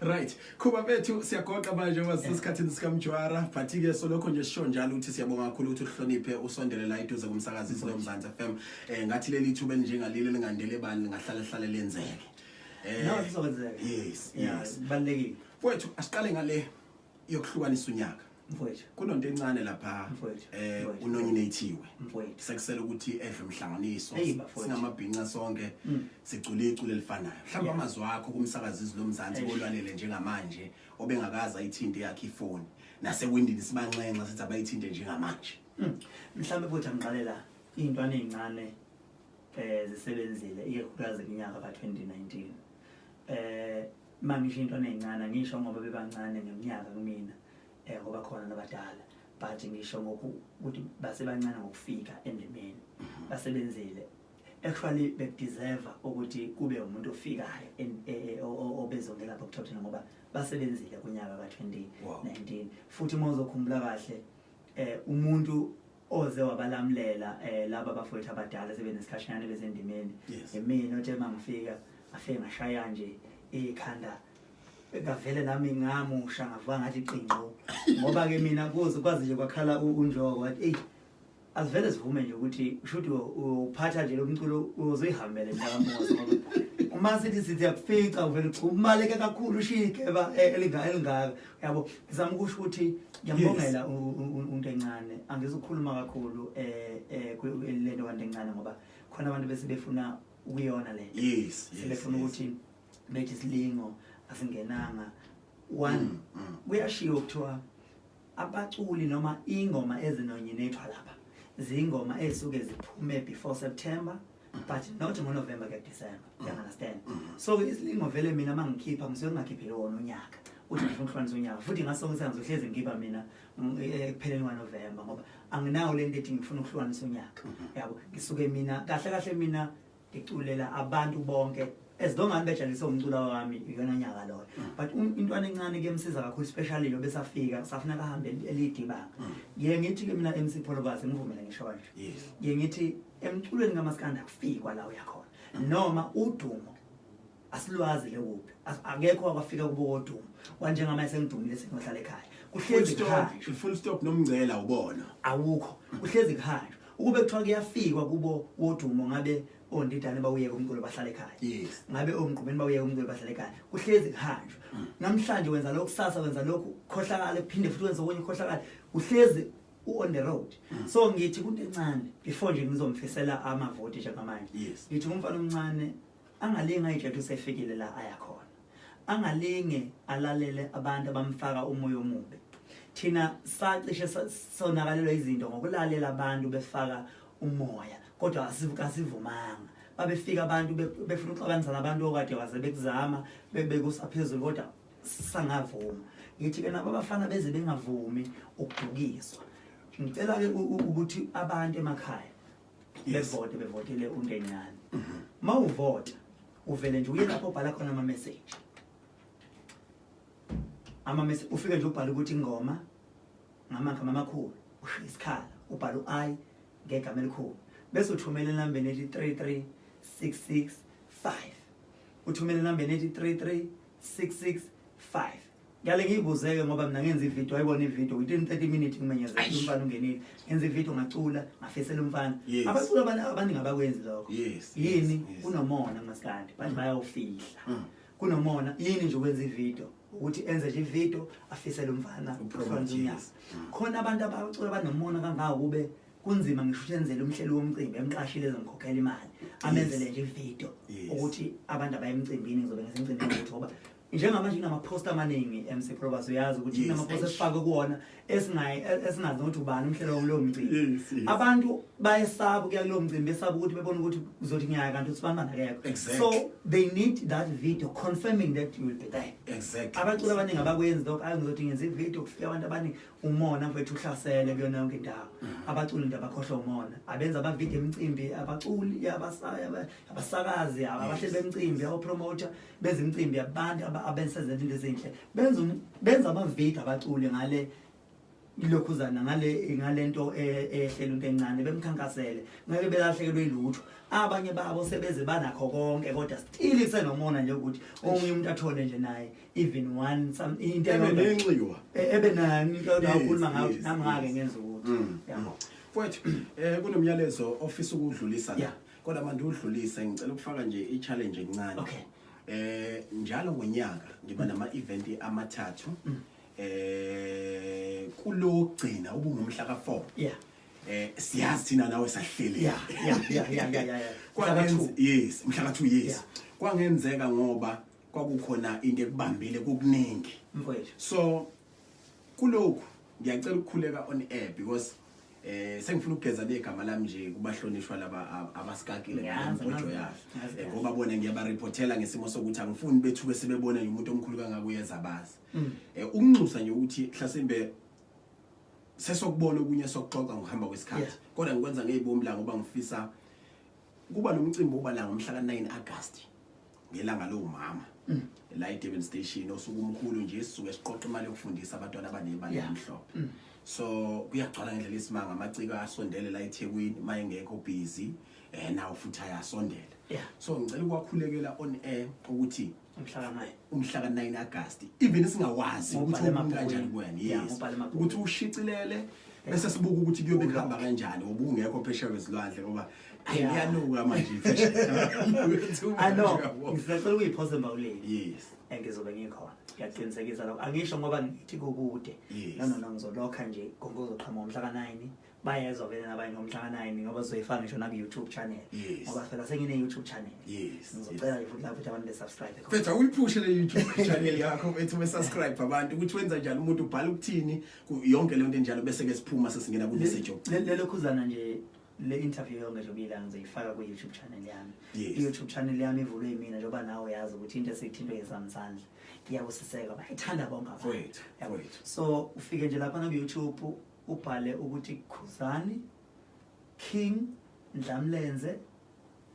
Right. Khuba bethu, siyagoqa manje ngoba sisesikhathini sikaMjwara, but ke solokho nje sisho njalo ukuthi siyabonga kakhulu ukuthi uhloniphe usondele la eduze kumsakazi Izwi Lomzansi FM. Eh, ngathi leli thuba elinjengaleli lingandele bani lingahlala hlale lenzeke. Eh, No, sizokwenzeka. Yes, Yeah, yes. kubalulekile. Mfowethu, asiqale ngale yokuhlukanisa unyaka. Mfowethu. Kunonto encane lapha, Mfowethu. eh, Mfowethu. unonyinathiwe. Mfowethu. Sekusele ukuthi edle umhlanganiso. Hey, bafowethu. Singamabhinca sonke sicule iculo elifanayo. Mhlawumbe amazwi akho kumsakazi Izwi Lomzansi kolalele njengamanje obengakaza ayithinte yakhe ifoni. Nasewindini sibanxenxa sithi abayithinte njengamanje. Mhlawumbe futhi angiqalela iy'ntwana ey'ncane, zisebenzile ikakhulukazi iminyaka ka-2019. Mangisho intwana ey'ncane, ngisho ngoba bebancane ngeminyaka kumina, ngoba khona nabadala, but ngisho ngokuthi basebancane ngokufika endimeni, basebenzile. Actually bekudeserve ukuthi kube umuntu ofikayo obezongena lapha ku-top 10 ngoba basebenzile kunyaka ka-2019. Futhi uma uzokhumbula kahle, umuntu oze wabalamlela, laba abafowethu abadala sebenesikhashana bezendimeni, imina othe mangifika ngafike ngashaya nje. Ikhanda kavele nami ngamusha ngavuka ngathi qinqo ngoba ke mina kuze kwazi nje kwakhala unjoko wathi eyi asivele sivume nje ukuthi shuthi uphatha nje lo mculo uzoyihambela mntakamoza ngoba uma sithi sithi yakufica uvele umaleke kakhulu ushiye igeba elingaka yabo. Ngizama ukusho ukuthi ngiyambongela unto encane, angizukukhuluma kakhulu lento kanto encane ngoba khona abantu bese befuna ukuyona lento, sebefuna ukuthi bethi isilingo asingenanga one. Kuyashiwo kuthiwa abaculi noma ingoma ezinonyinethwa lapha zingoma ezisuke ziphume before September but not ngoNovember ke December, you understand? So isilingo vele mina mangikhipha ngisuke ngingakhipheli wona unyaka uthi ngifuna ukuhlukanisa unyaka, futhi ngasonke isikhathi ngizohlezi ngikhipha mina ekupheleni kwaNovember ngoba anginawo lento ethi ngifuna ukuhlukanisa unyaka, yabo. Ngisuke mina kahle kahle mina ngiculela abantu bonke as long as bejabulise umculo wami, iyona nyaka loyo. But intwana encane kuyemsiza kakhulu, especially lo besafika safuna kahambe elide ibanga. Ngiye ngithi ke mina MC Pholobazi, ngivumele ngisho kanje, ngiye ngithi emculweni kaMaskanda kufikwa la uyakhona noma udumo asilwazi lekuphi. Akekho wakwafika kubo kodumo wanjengamanje sengidumile sengiyohlala ekhaya. Full Kuhlezi stop. kuhanjwa. Full stop nomngcela ubona. Awukho, kuhlezi kuhanjwa. Ukube kuthiwa kuyafikwa kubo wodumo ngabe ondidane bawuyeka umculo bahlala ekhaya, ngabe omgqumeni bawuyeka umculo bahlala ekhaya. Kuhlezi kuhanjwa. Namhlanje wenza lokhu, kusasa wenza lokhu, khohlakale, kuphinde futhi wenze okunye khohlakale, uhlezi u-on the road. So ngithi kunto encane before nje ngizomfisela amavoti njengamanje, ngithi kumfana omncane angalinge ayitshela usefikile la ayakhona, angalinge alalele abantu abamfaka umoya omubi. Thina sacishe sonakalelwa izinto ngokulalela abantu befaka umoya, kodwa asivumanga. Babefika abantu befuna ukuxabanisa nabantu okade waze bekuzama bekusaphezulu, kodwa sangavuma. Ngithi ke nabo abafana beze bengavumi ukudukiswa. Ngicela ke ukuthi abantu emakhaya bevote, bevotele untencane. Mawuvota uvele nje uye lapho obhala khona ama message, ama message ufike nje ubhale ukuthi ingoma ngamagama amakhulu, ushiye isikhala, ubhale u-I ngegama elikhulu, bese uthumela enambeni ethi 33665, uthumele enambeni ethi 33665. Ngiyale ngiyibuzeke ngoba mina ngenza ividiyo, wayibona ividiyo within 30 minutes ngimenyezela umfana ungenile, ngenza ividiyo, ngacula, ngafisela umfana. Abaculi abaningi abakwenzi lokho. Yini? Kunomona kumaskandi, but bayawufihla. Kunomona. Yini nje ukwenza ividiyo, ukuthi enze nje ividiyo afisele umfana Upromote, ukuhlukanisa unyaka. Khona abantu abacula banomona kangaka kube kunzima ngisho ukuthi enzele umhleli womcimbi emqashile ezomkhokhela imali, amenzele nje ividiyo ukuthi abantu abaye emcimbini, ngizobe ngisemcimbini ukuthi ngoba njengamanje kunama-post amaningi, MC Probus, uyazi ukuthi kunama-post esifake kuwona esingazi nokuthi ubani umhlelo walowo mcimbi. Abantu bayesaba ukuya kulowo mcimbi, besaba ukuthi bebone ukuthi uzothi ngiyaya kanti uthi bani akekho. So they need that video confirming that you will be there. Abaculi abaningi abakwenzi lokho. Ayi, ngizothi ngenza ividiyo kufika abantu abaningi, umona mfethu uhlasele kuyona yonke indawo. Abaculi nje abakhohlwa umona, abenza amavidiyo emicimbi, abaculi, abasakazi, abahleli bemicimbi, abapromoter benza imicimbi, abantu abenza izinto ezinhle, benza amavidiyo abaculi ngale ilokhuzana ngalento ehlela into encane, bemkhankasele, ngeke belahlekelwe ilutho. Abanye babo sebeze banakho konke, kodwa still kusenomona nje ukuthi omunye umuntu athole nje naye even one some into Ebe eyodwa. Nenxiwa. Ebe nayo into eyodwa akhuluma ngayo, nami ngake ngenza ukuthi yabo. Mfowethu, kunomyalezo ofisa ukudlulisa la. Kodwa manje udlulise, ngicela ukufaka nje i-challenge encane. Okay. Njalo ngonyaka ngiba nama event amathathu. Kulogcina ubungumhla ka4. Siyazi thina nawe sahlele. Yeah. Kwangenza, yes, mhla ka2, yes. Kwangenzeka ngoba kwakukhona into ekubambile kukuningi. Mfowethu. So kulokhu ngiyacela ukukhuleka on air because sengifuna ukugeza negama lami nje kubahlonishwa laba abasikakile Ngiyazi, ngembojo ngiyazi. yabo. Ngiyazi, Ngoba bona ngiyabareportela ngesimo sokuthi angifuni bethuke sebebona nje umuntu omkhulu kangaka uyeza bazi. Ukunxusa nje ukuthi hlasimbe sesokubona okunye sokuxoxa ngokuhamba kwesikhathi. Kodwa ngikwenza ngeyibombi la ngoba ngifisa kuba nomcimbi oba la ngomhla ka9 August ngelanga lomama. La eDurban Station, osuku omkhulu nje, sisuke siqoqa imali yokufundisa abantwana abanebala emhlophe. So kuyagcwala ngendlela isimanga, amaciko asondele la eThekwini mayengekho busy, nawo futhi ayasondela. So ngicela ukwakhulekela on air ukuthi umhla ka-9, umhla ka-9 August, even singawazi ukuthi Ngobhala kanjani emabhukwini. kuwena. Yeah, Yes, ngobhala emabhukwini. ukuthi ushicilele bese sibuka ukuthi kuyobe kuhamba kanjani, ngoba ungekho phesheya kwezilwandle, ngoba ayi, iyanuka manje phesheya. I know, ngisacela ukuyiphosa embawuleni. Ngizobe ngikhona, ngiyaqinisekisa lokho. Angisho ngoba ngithi kukude. No, no, no, ngizolokha nje konke kuzoqhamuka ngomhla ka-9. Bayezwa vele nabanye ngomhla ka-9, ngoba sizoyifaka ngisho naku-YouTube channel. Ngoba phela sengine-YouTube channel. Ngizocela nje futhi lapho ukuthi abantu be-subscribe khona. Mfethu, awuyiphushe le YouTube channel yakho mfethu, be-subscribe abantu, ukuthi wenza njani, umuntu ubhala ukuthini, yonke leyo nto enjalo, bese ke siphuma sesingena ku-message yokugcina. Lelo khuzana nje, le interview yonke nje obuyila ngizoyifaka ku-YouTube channel yami. I-YouTube channel yami ivulwe yimina, njengoba nawe uyazi ukuthi into esiyithintwe ngezami isandla iyabusiseka, bayithanda bonke abantu. Mfowethu, Yabo. mfowethu. So ufike nje lapha ku-YouTube ubhale ukuthi Khuzani King Ndlamlenze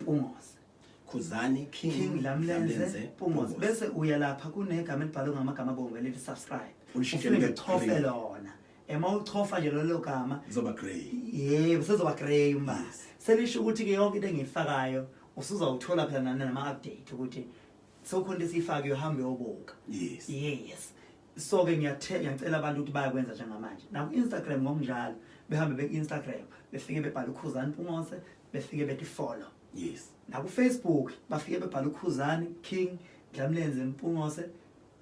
Mpungose. Khuzani King, King Ndlamlenze Ndlamlenze Mpungose. Mpungose. Bese uya lapha kunegama elibhalwe ngamagama abomvu elithi subscribe. Ulishintshele Ufike libe uchofe grey. lona. Ema uchofa nje lelo gama lizoba grey. Yebo, sezoba grey umbala. Selisho ukuthi ke yonke into engiyifakayo usuzawuthola phela nama update ukuthi sewukhona into esiyifake, uhambe uyobuka. Yes. So ke ngiyacela abantu ukuthi bayakwenza njengamanje. Na ku Instagram ngokunjalo, behambe be Instagram, befike bebhala uKhuzani Mpungose, befike bethi follow. Na ku Facebook bafike bebhala uKhuzani King Ndlamlenze Mpungose,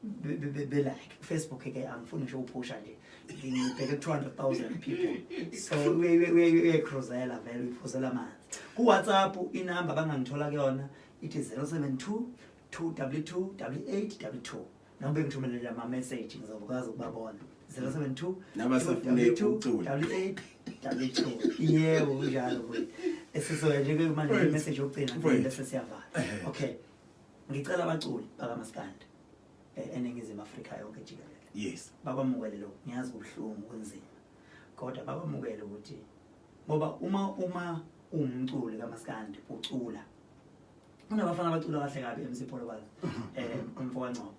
be like. Facebook ke angifuni ngisho uphusha nje. Ngibheke 200,000 people. So we cruisela vele, uyiphuzela amanzi. Ku WhatsApp inamba bangangithola kuyona ithi 072 222 8822. Noma bengithumelele ama message ngizokwazi ukubabona. 072 Nabasafune 222 ukucula. 8822. Yebo, kunjalo kuyi. Esizoya nje ke manje Mfowethu. message yokugcina Mfowethu. bese siyavala. Okay. Ngicela abaculi bakaMaskandi eNingizimu Afrika yonke jikelele. Bakwamukele lokho. Ngiyazi kubuhlungu, kunzima. Kodwa bakwamukele ukuthi ngoba uma umculi kaMaskandi ucula, unabafana abacula kahle kabi MC Pholobazi, umfo kaNgcobo.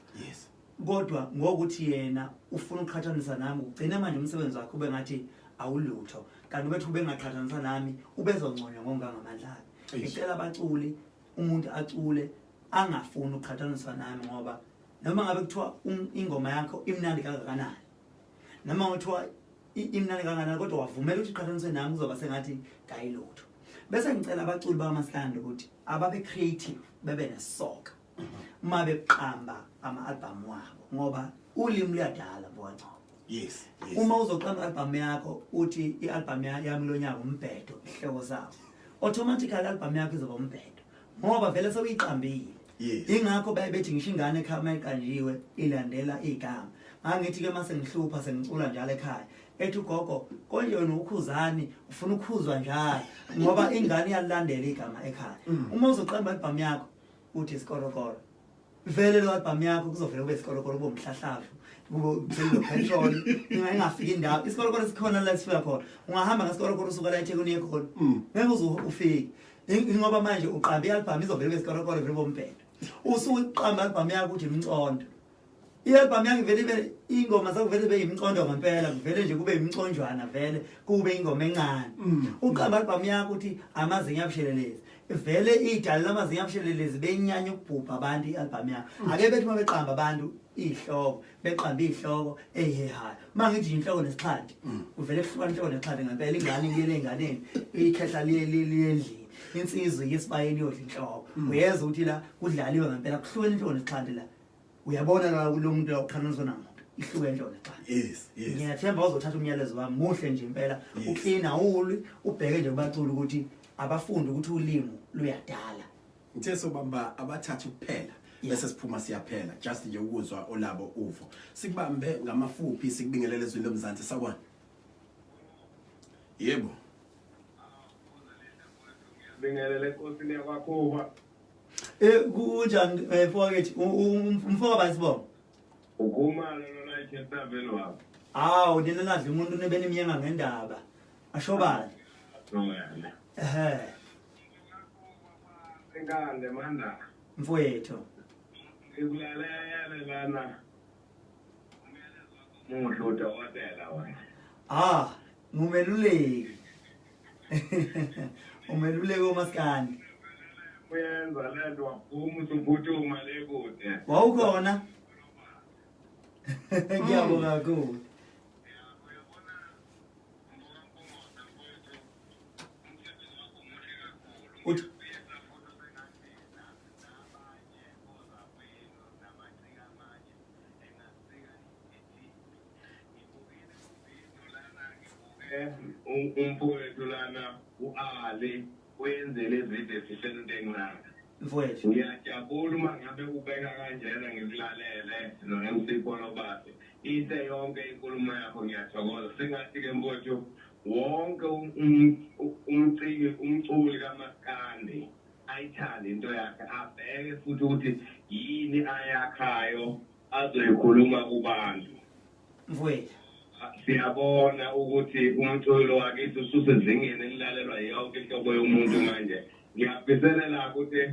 Kodwa ngokuthi yena ufuna ukuqhathanisa nami, ugcina manje umsebenzi wakhe ube ngathi awulutho, kanti ubethu ubengaqhathanisa nami ubezonconywa ngongangamandla akhe. Ngicela abaculi, umuntu acule angafuni ukuqhathaniswa nami, ngoba noma ngabe kuthiwa ingoma yakho imnandi kangakanani, noma kuthiwa imnandi kangakanani, kodwa wavumela ukuthi iqhathaniswe nami, kuzoba sengathi kayilutho. Bese ngicela abaculi bakaMaskandi ukuthi ababe creative, bebe nesoka uma beqamba ama-album wabo, ngoba ulimi luyadala mfowethu. Yes. Uma uzoqamba i-album yakho uthi i-album yami lonyaka umbhedo, ihloko sawo, automatically i-album yakho izoba umbhedo, ngoba vele sewuyiqambile. Ingakho baye bethi ngisho ingane ekhaya uma iqanjiwe ilandela igama. Ngangithi ke mase ngihlupha sengicula njalo ekhaya, ethi ugogo konje wena ukhuzani ufuna ukukhuzwa njalo, ngoba ingane iyalandela igama ekhaya. Uma uzoqamba i-album yakho uthi isikorokoro, vele lo album yakho kuzovela kube isikorokoro, kube umhlahlavu, kube petrol, ingafiki indawo. Isikorokoro sikhona la sifika khona. Ungahamba ngesikorokoro usuka la eThekwini uye khona, ngeke uze ufike. Ngoba manje uqamba i-album izovela kube isikorokoro, vele kube umbhedo. Usuqamba i-album yakho uthi imcondo, i-album yakho vele ibe ingoma zakho vele ibe yimcondo ngempela, vele nje kube imconjwana, vele kube ingoma encane. Uqamba i-album yakho uthi amazinyo abushelelezi, vele idala lamazinyo abushelelezi benyanya ukubhubha abantu i-album yakho. Ake bethi uma beqamba abantu ihloko, beqamba ihloko eyihehayo, uma ngithi inhloko nesixhanti, uvele kuhlukana inhloko nesixhanti ngempela, ingane iyele enganeni, ikhehla liye endlini, insizwa iye esibayeni iyodla inhloko. Uyezwa ukuthi la kudlaliwe ngempela, kuhlukene inhloko nesixhanti la. Uyabona la kulo muntu la uqhanganiswa namuntu, ihluke inhloko nesixhanti. Yes. Ngiyathemba uzothatha umyalezo wami muhle nje impela. Uclean awuli, ubheke nje kubaculi ukuthi abafundi ukuthi ulimi luyadala. Ngithe sobamba abathathu kuphela. Bese siphuma siyaphela, just nje ukuzwa olabo uvo. Sikubambe ngamafuphi, sikubingelele ezweni lomzansi, sawubona. Yebo. Bingelele enkosini yakwaKhuba. Kunjani mfowethu? Umfoka bani sibongo? Ukhumalo lona eChesterville wami. Hawu, nina nadla umuntu nibe nimyenga ngendaba. Asho bani? Noyana. Enkande manda. Mfowethu. Ngikulalele lana. Muhle udokotela wena. Ah, ngumeluleki. Umeluleki omaskandi. Uyenza lento waphuma usuphuthuma le kude. Wawukhona? Ngiyabonga kakhulu. Uthi Umfowethu lana u-Ali uyenzele ividiyo efishane into encane. Mfowethu. Ngiyajabula uma ngabe ubeka kanjena ngikulalele no-MC Polobase. Ise yonke inkulumo yakho ngiyathokoza. Sengathi-ke mfowethu wonke umciki umculi kamaskandi ayithande into yakhe abheke futhi ukuthi yini ayakhayo azoyikhuluma kubantu. Mfowethu. Siyabona ukuthi umculo wakithi ususezingeni elilalelwa yonke inhlobo yomuntu manje. Ngiyafiselela ukuthi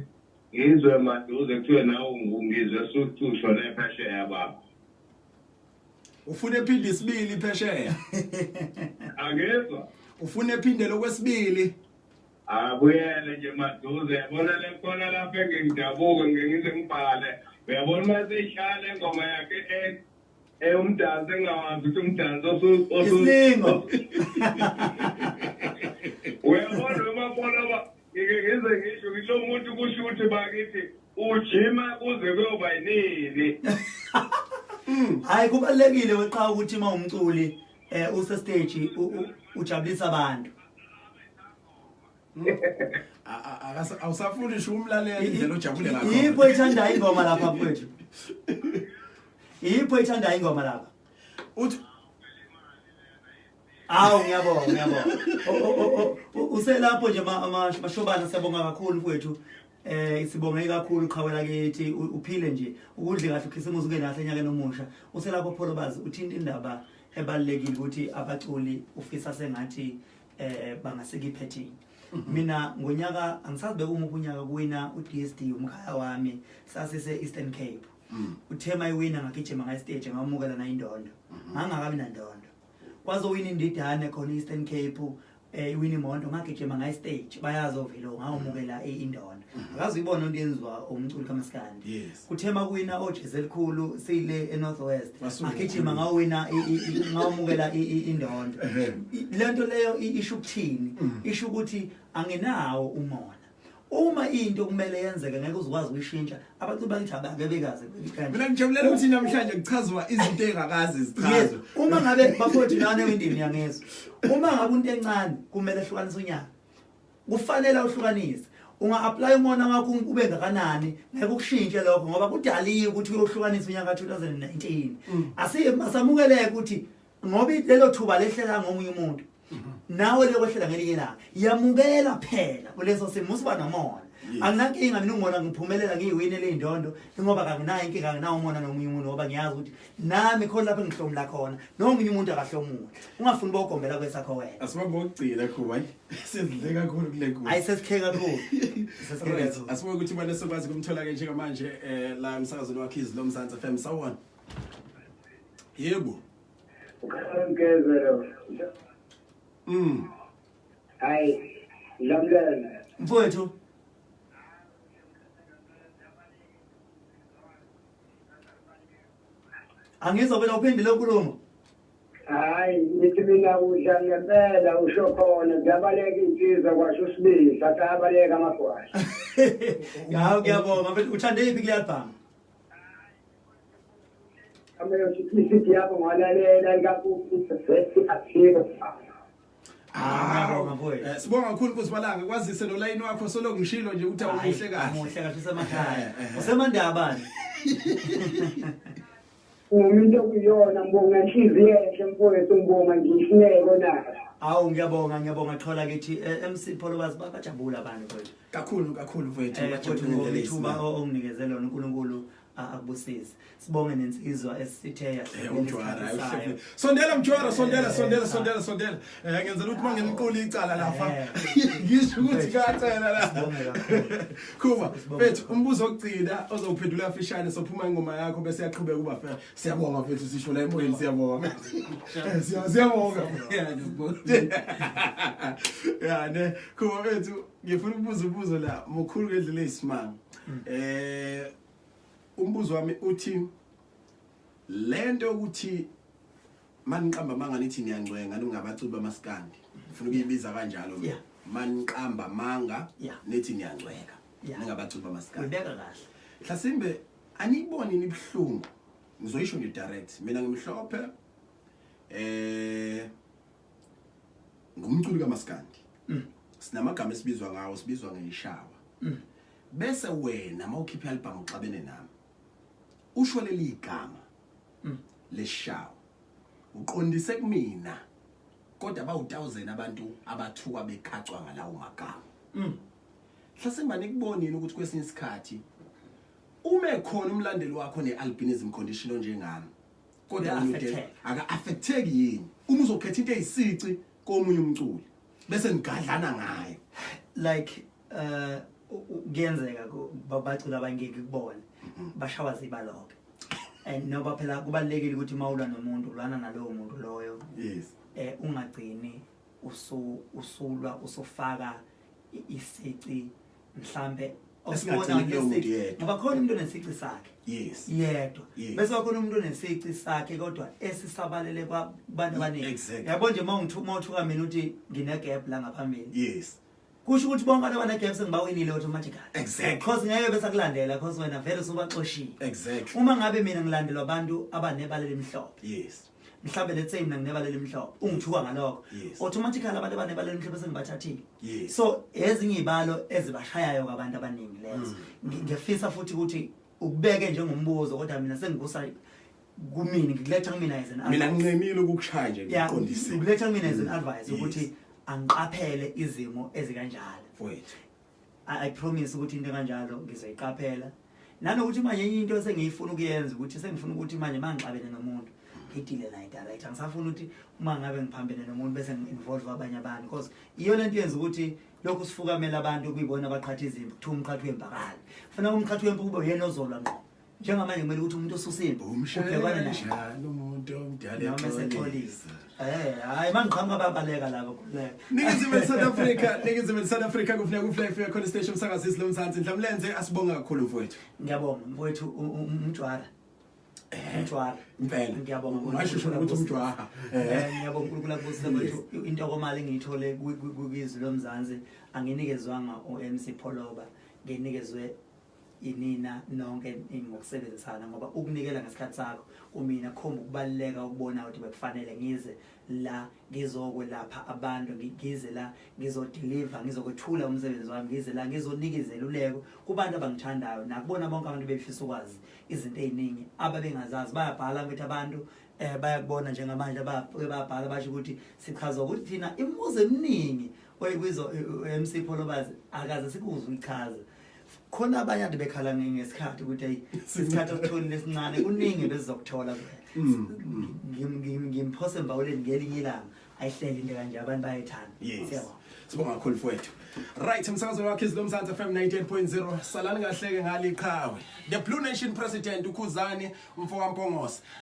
ngizwe maduze kuthiwe nawe ngizwe sucushone phesheya baba. Ufuna ephinde isibili phesheya. Angizwa. Ufuna ephinde lokwesibili. Abuyele nje maduze yabona le khona lapha engingidabuke ngize ngibhale. Uyabona uma seyishaya le ngoma yakhe umdanso engawazi ukuthi umdanso Isilingo. Uyabona noma bona ngike ngize ngisho ngithi lo muntu kusho ukuthi bakithi ujima kuze kuyoba yinini. Hayi kubalekile weqa ukuthi uma umculi use stage ujabulisa abantu. Awusafuni ngisho umlalela indlela ojabule ngakho. Yipho ithanda ingoma lapha mfowethu. Yipho ithanda ingoma lapha. Uthi Awu ngiyabonga ngiyabonga. Uselapho nje mashobana siyabonga kakhulu mfowethu. Sibonge kakhulu qhawela kithi uphile nje ukudle kahle ukhisimusi ungene kahle enyakeni omusha. Uselapho Pholobazi uthinta indaba ebalekile ukuthi abaculi ufisa sengathi bangasika iphethini. Mina ngonyaka angisazi bekumuphi unyaka kuwina uDSD umkhaya wami sasise Eastern Cape. Uthema iwina ngagijima ngayi stage ngamukela na indondo. Ngangakabi nandondo. Kwazowina indidane khona Eastern Cape iwina imoto ngagijima ngayi stage bayazi ovelo ngawumukela indondo. Akaze uyibona into yenziwa umculi kaMaskandi. Kuthema kuwina ojezi elikhulu sile eNorth West. Ngagijima ngawina ngawumukela indondo. Lento leyo isho ukuthini? Isho ukuthi anginawo umona. Uma into kumele yenzeke ngeke uzukwazi ukuyishintsha abantu bakithi abake bekaze. Mina ngijabulela ukuthi namhlanje kuchazwa izinto ezingakaze zichazwe. Uma ngabe bafowethu nani ewindini yangezwe. Uma ngabe into encane kumele ehlukanise unyaka. Kufanele uhlukanise. Unga-apply umona wakho ube ngakanani ngeke ukushintshe lokho ngoba kudaliwe ukuthi uyohlukanisa unyaka ka-2019. Asamukeleke ukuthi ngoba lelo thuba lehlela ngomunye umuntu. Nawe lokwehlela ngelinye ilanga. Yamukela phela kuleso simo usuba nomona. Anginankinga mina ungona ngiphumelela ngiyiwine le ndondo ngoba kanginayo inkinga anginawo umona nomunye umuntu ngoba ngiyazi ukuthi nami khona lapho engihlomula khona nomunye umuntu akahlomuli. Ungafuni bogombela kwesakho wena. Asibambe ukugcina Khuba. Sizidle kakhulu kule nkundla. Hayi sesikhe kakhulu. Sesikhe kakhulu. Asibuke ukuthi ubani esokwazi kumthola ke njengamanje la emsakazweni wakhe Izwi loMzansi FM sawubona. Yebo. Ngezelo. Hayi, Dlamlela. Mfowethu. Angizwa phela uphindile inkulumo. Hayi, ngithi mina udla ngempela usho khona ziyabaleka insizwa kwasho usibisi athi ayabaleka amagwala. Hawu ngiyabonga mfethu uthande iphi kule album? Isithi yakho ngwalalela likakuthi athiko. Ngiyabonga mfowethu. Sibonga kakhulu Nkosi Malanga kwazise lo line wakho solo ngishilo nje ukuthi awumuhle kahle. Muhle kahle usemakhaya. Usemandabani. Umuntu okuyona ngibonga inhliziyo enhle mfowethu ngibonga nje isineke onaso. Awu ngiyabonga ngiyabonga thola kithi MC Pholobazi bajabula abantu mfowethu. Kakhulu kakhulu mfowethu bajabula ngendlela ithuba onginikeze lona uNkulunkulu. Akubusise. Sibonge nensizwa esithe yahlukene. Umjwara ayihlekile. Sondela mjwara, sondela, sondela, sondela, sondela. Ngenzela ukuthi mangeniqola icala lapha. Ngisho ukuthi kacela la. Sibonge kakhulu. Khuba, mfethu umbuzo wokugcina ozowuphendula fishane sophuma ingoma yakho bese yaqhubeka uba fair. Siyabonga mfethu, sisho la emoyeni, siyabonga. Siyabonga. Ya ne, Khuba mfethu, ngifuna ukubuza umbuzo la, mukhulu ngendlela eyisimanga. Umbuzo wami uthi lento ukuthi maniqamba manga nithi niyangcwenga ningabaculi bamaskandi, ngifuna ukuyibiza kanjalo mina. Maniqamba manga nithi niyangcwenga ningabaculi bamaskandi. Uyibeka kahle. Mhlasimbe aniyiboni nibuhlungu, ngizoyisho nje direct, mina ngimhlophe, ngumculi kamaskandi. Sinamagama esibizwa ngawo, sibizwa ngeshawa. Bese wena mawukhipha i-album uxabene nami, usho leli gama leshawa, uqondise kumina, kodwa bawu1000 abantu abathuka bekhacwa ngalawo magama. Mhlasimbe nikubonile ukuthi kwesinye isikhathi ume khona umlandeli wakho ne-albinism condition onjengami, kodwa Uya-affecteka. Aka-affecteki yini uma uzokhetha into eyisici komunye umculi bese nigadlana ngayo? Like kuyenzeka bacula abangeke kubone bashawa zibaloke, and noba phela kubalekile ukuthi mawulwa nomuntu ulwana nalowo muntu loyo. Ungagcini usulwa usufaka isici mhlambe Esingagcini kulowo muntu yedwa. Ngoba khona umuntu onesici sakhe yedwa, bese khona umuntu onesici sakhe kodwa esisabalele kwabantu abaningi. Yabo nje mawungithuka mina uthi ngine gap la ngaphambili, kusho ukuthi bonke abantu abane gap sengibawinile automatically. Because ngeke bese kulandela, because wena vele usubaxoshile. Uma ngabe mina ngilandelwa abantu abanebala elimhlophe, mhlawumbe let's say mina nginebala elimhlophe, ungithuka ngalokho, automatically abantu abanebala elimhlophe sengibathathile. So ezinye izibalo ezibashayayo kwabantu abaningi lezo. Ngiyafisa futhi ukuthi ukubeke njengombuzo, kodwa mina sengikusa kumina, ngikuletha kumina as an Mina advice. Ngincemile ukukushaya nje, ngiqondise. Ngikuletha kumina as an advice ukuthi angiqaphele izimo ezikanjalo. Mfowethu. I promise ukuthi into kanjalo ngizoyiqaphela, nanokuthi manje enye into esengiyifuna ukuyenza ukuthi sengifuna ukuthi manje mangixabene nomuntu ngidile naye direct. Angisafuni ukuthi uma ngabe ngiphambene nomuntu bese ngi-involve abanye abantu, because iyo lento yenza ukuthi lokhu sifukamela abantu kuyibona abaqhatha izimpi, kuthiwa umqhathi wempakala, kufanele umqhathi wempi kube uyena ozolwa ngqo. Njengamanje kumele ukuthi umuntu osusa impi Umshayela ubhekane naye kanjani umuntu omdala noma exolisa? Esexolisa. Hayi, mangiqhamuka bayabaleka labo, khululeka. Ningizimu South Africa, Ningizimu South Africa, kufuneka ku-Fly Fair khona station umsakazo lomzansi. Ndlamlenze, asibonga kakhulu mfowethu. Ngiyabonga mfowethu, umjwara. Umjwara. Impela. Ngiyabonga. Ungasheshe ukuthi umjwara. Ngiyabonga, uNkulunkulu akubusise mfowethu. Intokomali engiyithole kwizwi lomzansi anginikezwanga uMC Pholoba, nginikezwe inina nonke ngokusebenzisana, ngoba ukunikela ngesikhathi sakho kumina khomba ukubaluleka ukubona ukuthi bekufanele ngize la ngizokwelapha abantu, ngize la ngizodeliver, ngizokwethula umsebenzi wami, ngize la ngizonika izeluleko kubantu abangithandayo nakubona bonke abantu befisa ukwazi izinto ey'ningi ababengazazi. Bayabhala ngithi abantu bayakubona njengamanje, bayabhala basho ukuthi sichaza ukuthi thina imibuzo eminingi oyikwizo MC Pholobazi akaze sikuzwe uyichaza. Khona abanye ade bekhala ngesikhathi ukuthi hey, isikhathi ositholile esincane, kuningi besizokuthola. Ngimphose embawuleni ngelinye ilanga ayihlele into kanje, abantu bayayithanda. Siyabonga. Sibonga kakhulu mfowethu. Right, umsakazo wakhe izwi lomzansi FM 98.0. Salani kahleke ngaliqhawe. The Blue Nation President uKhuzani umfo kaMpongose.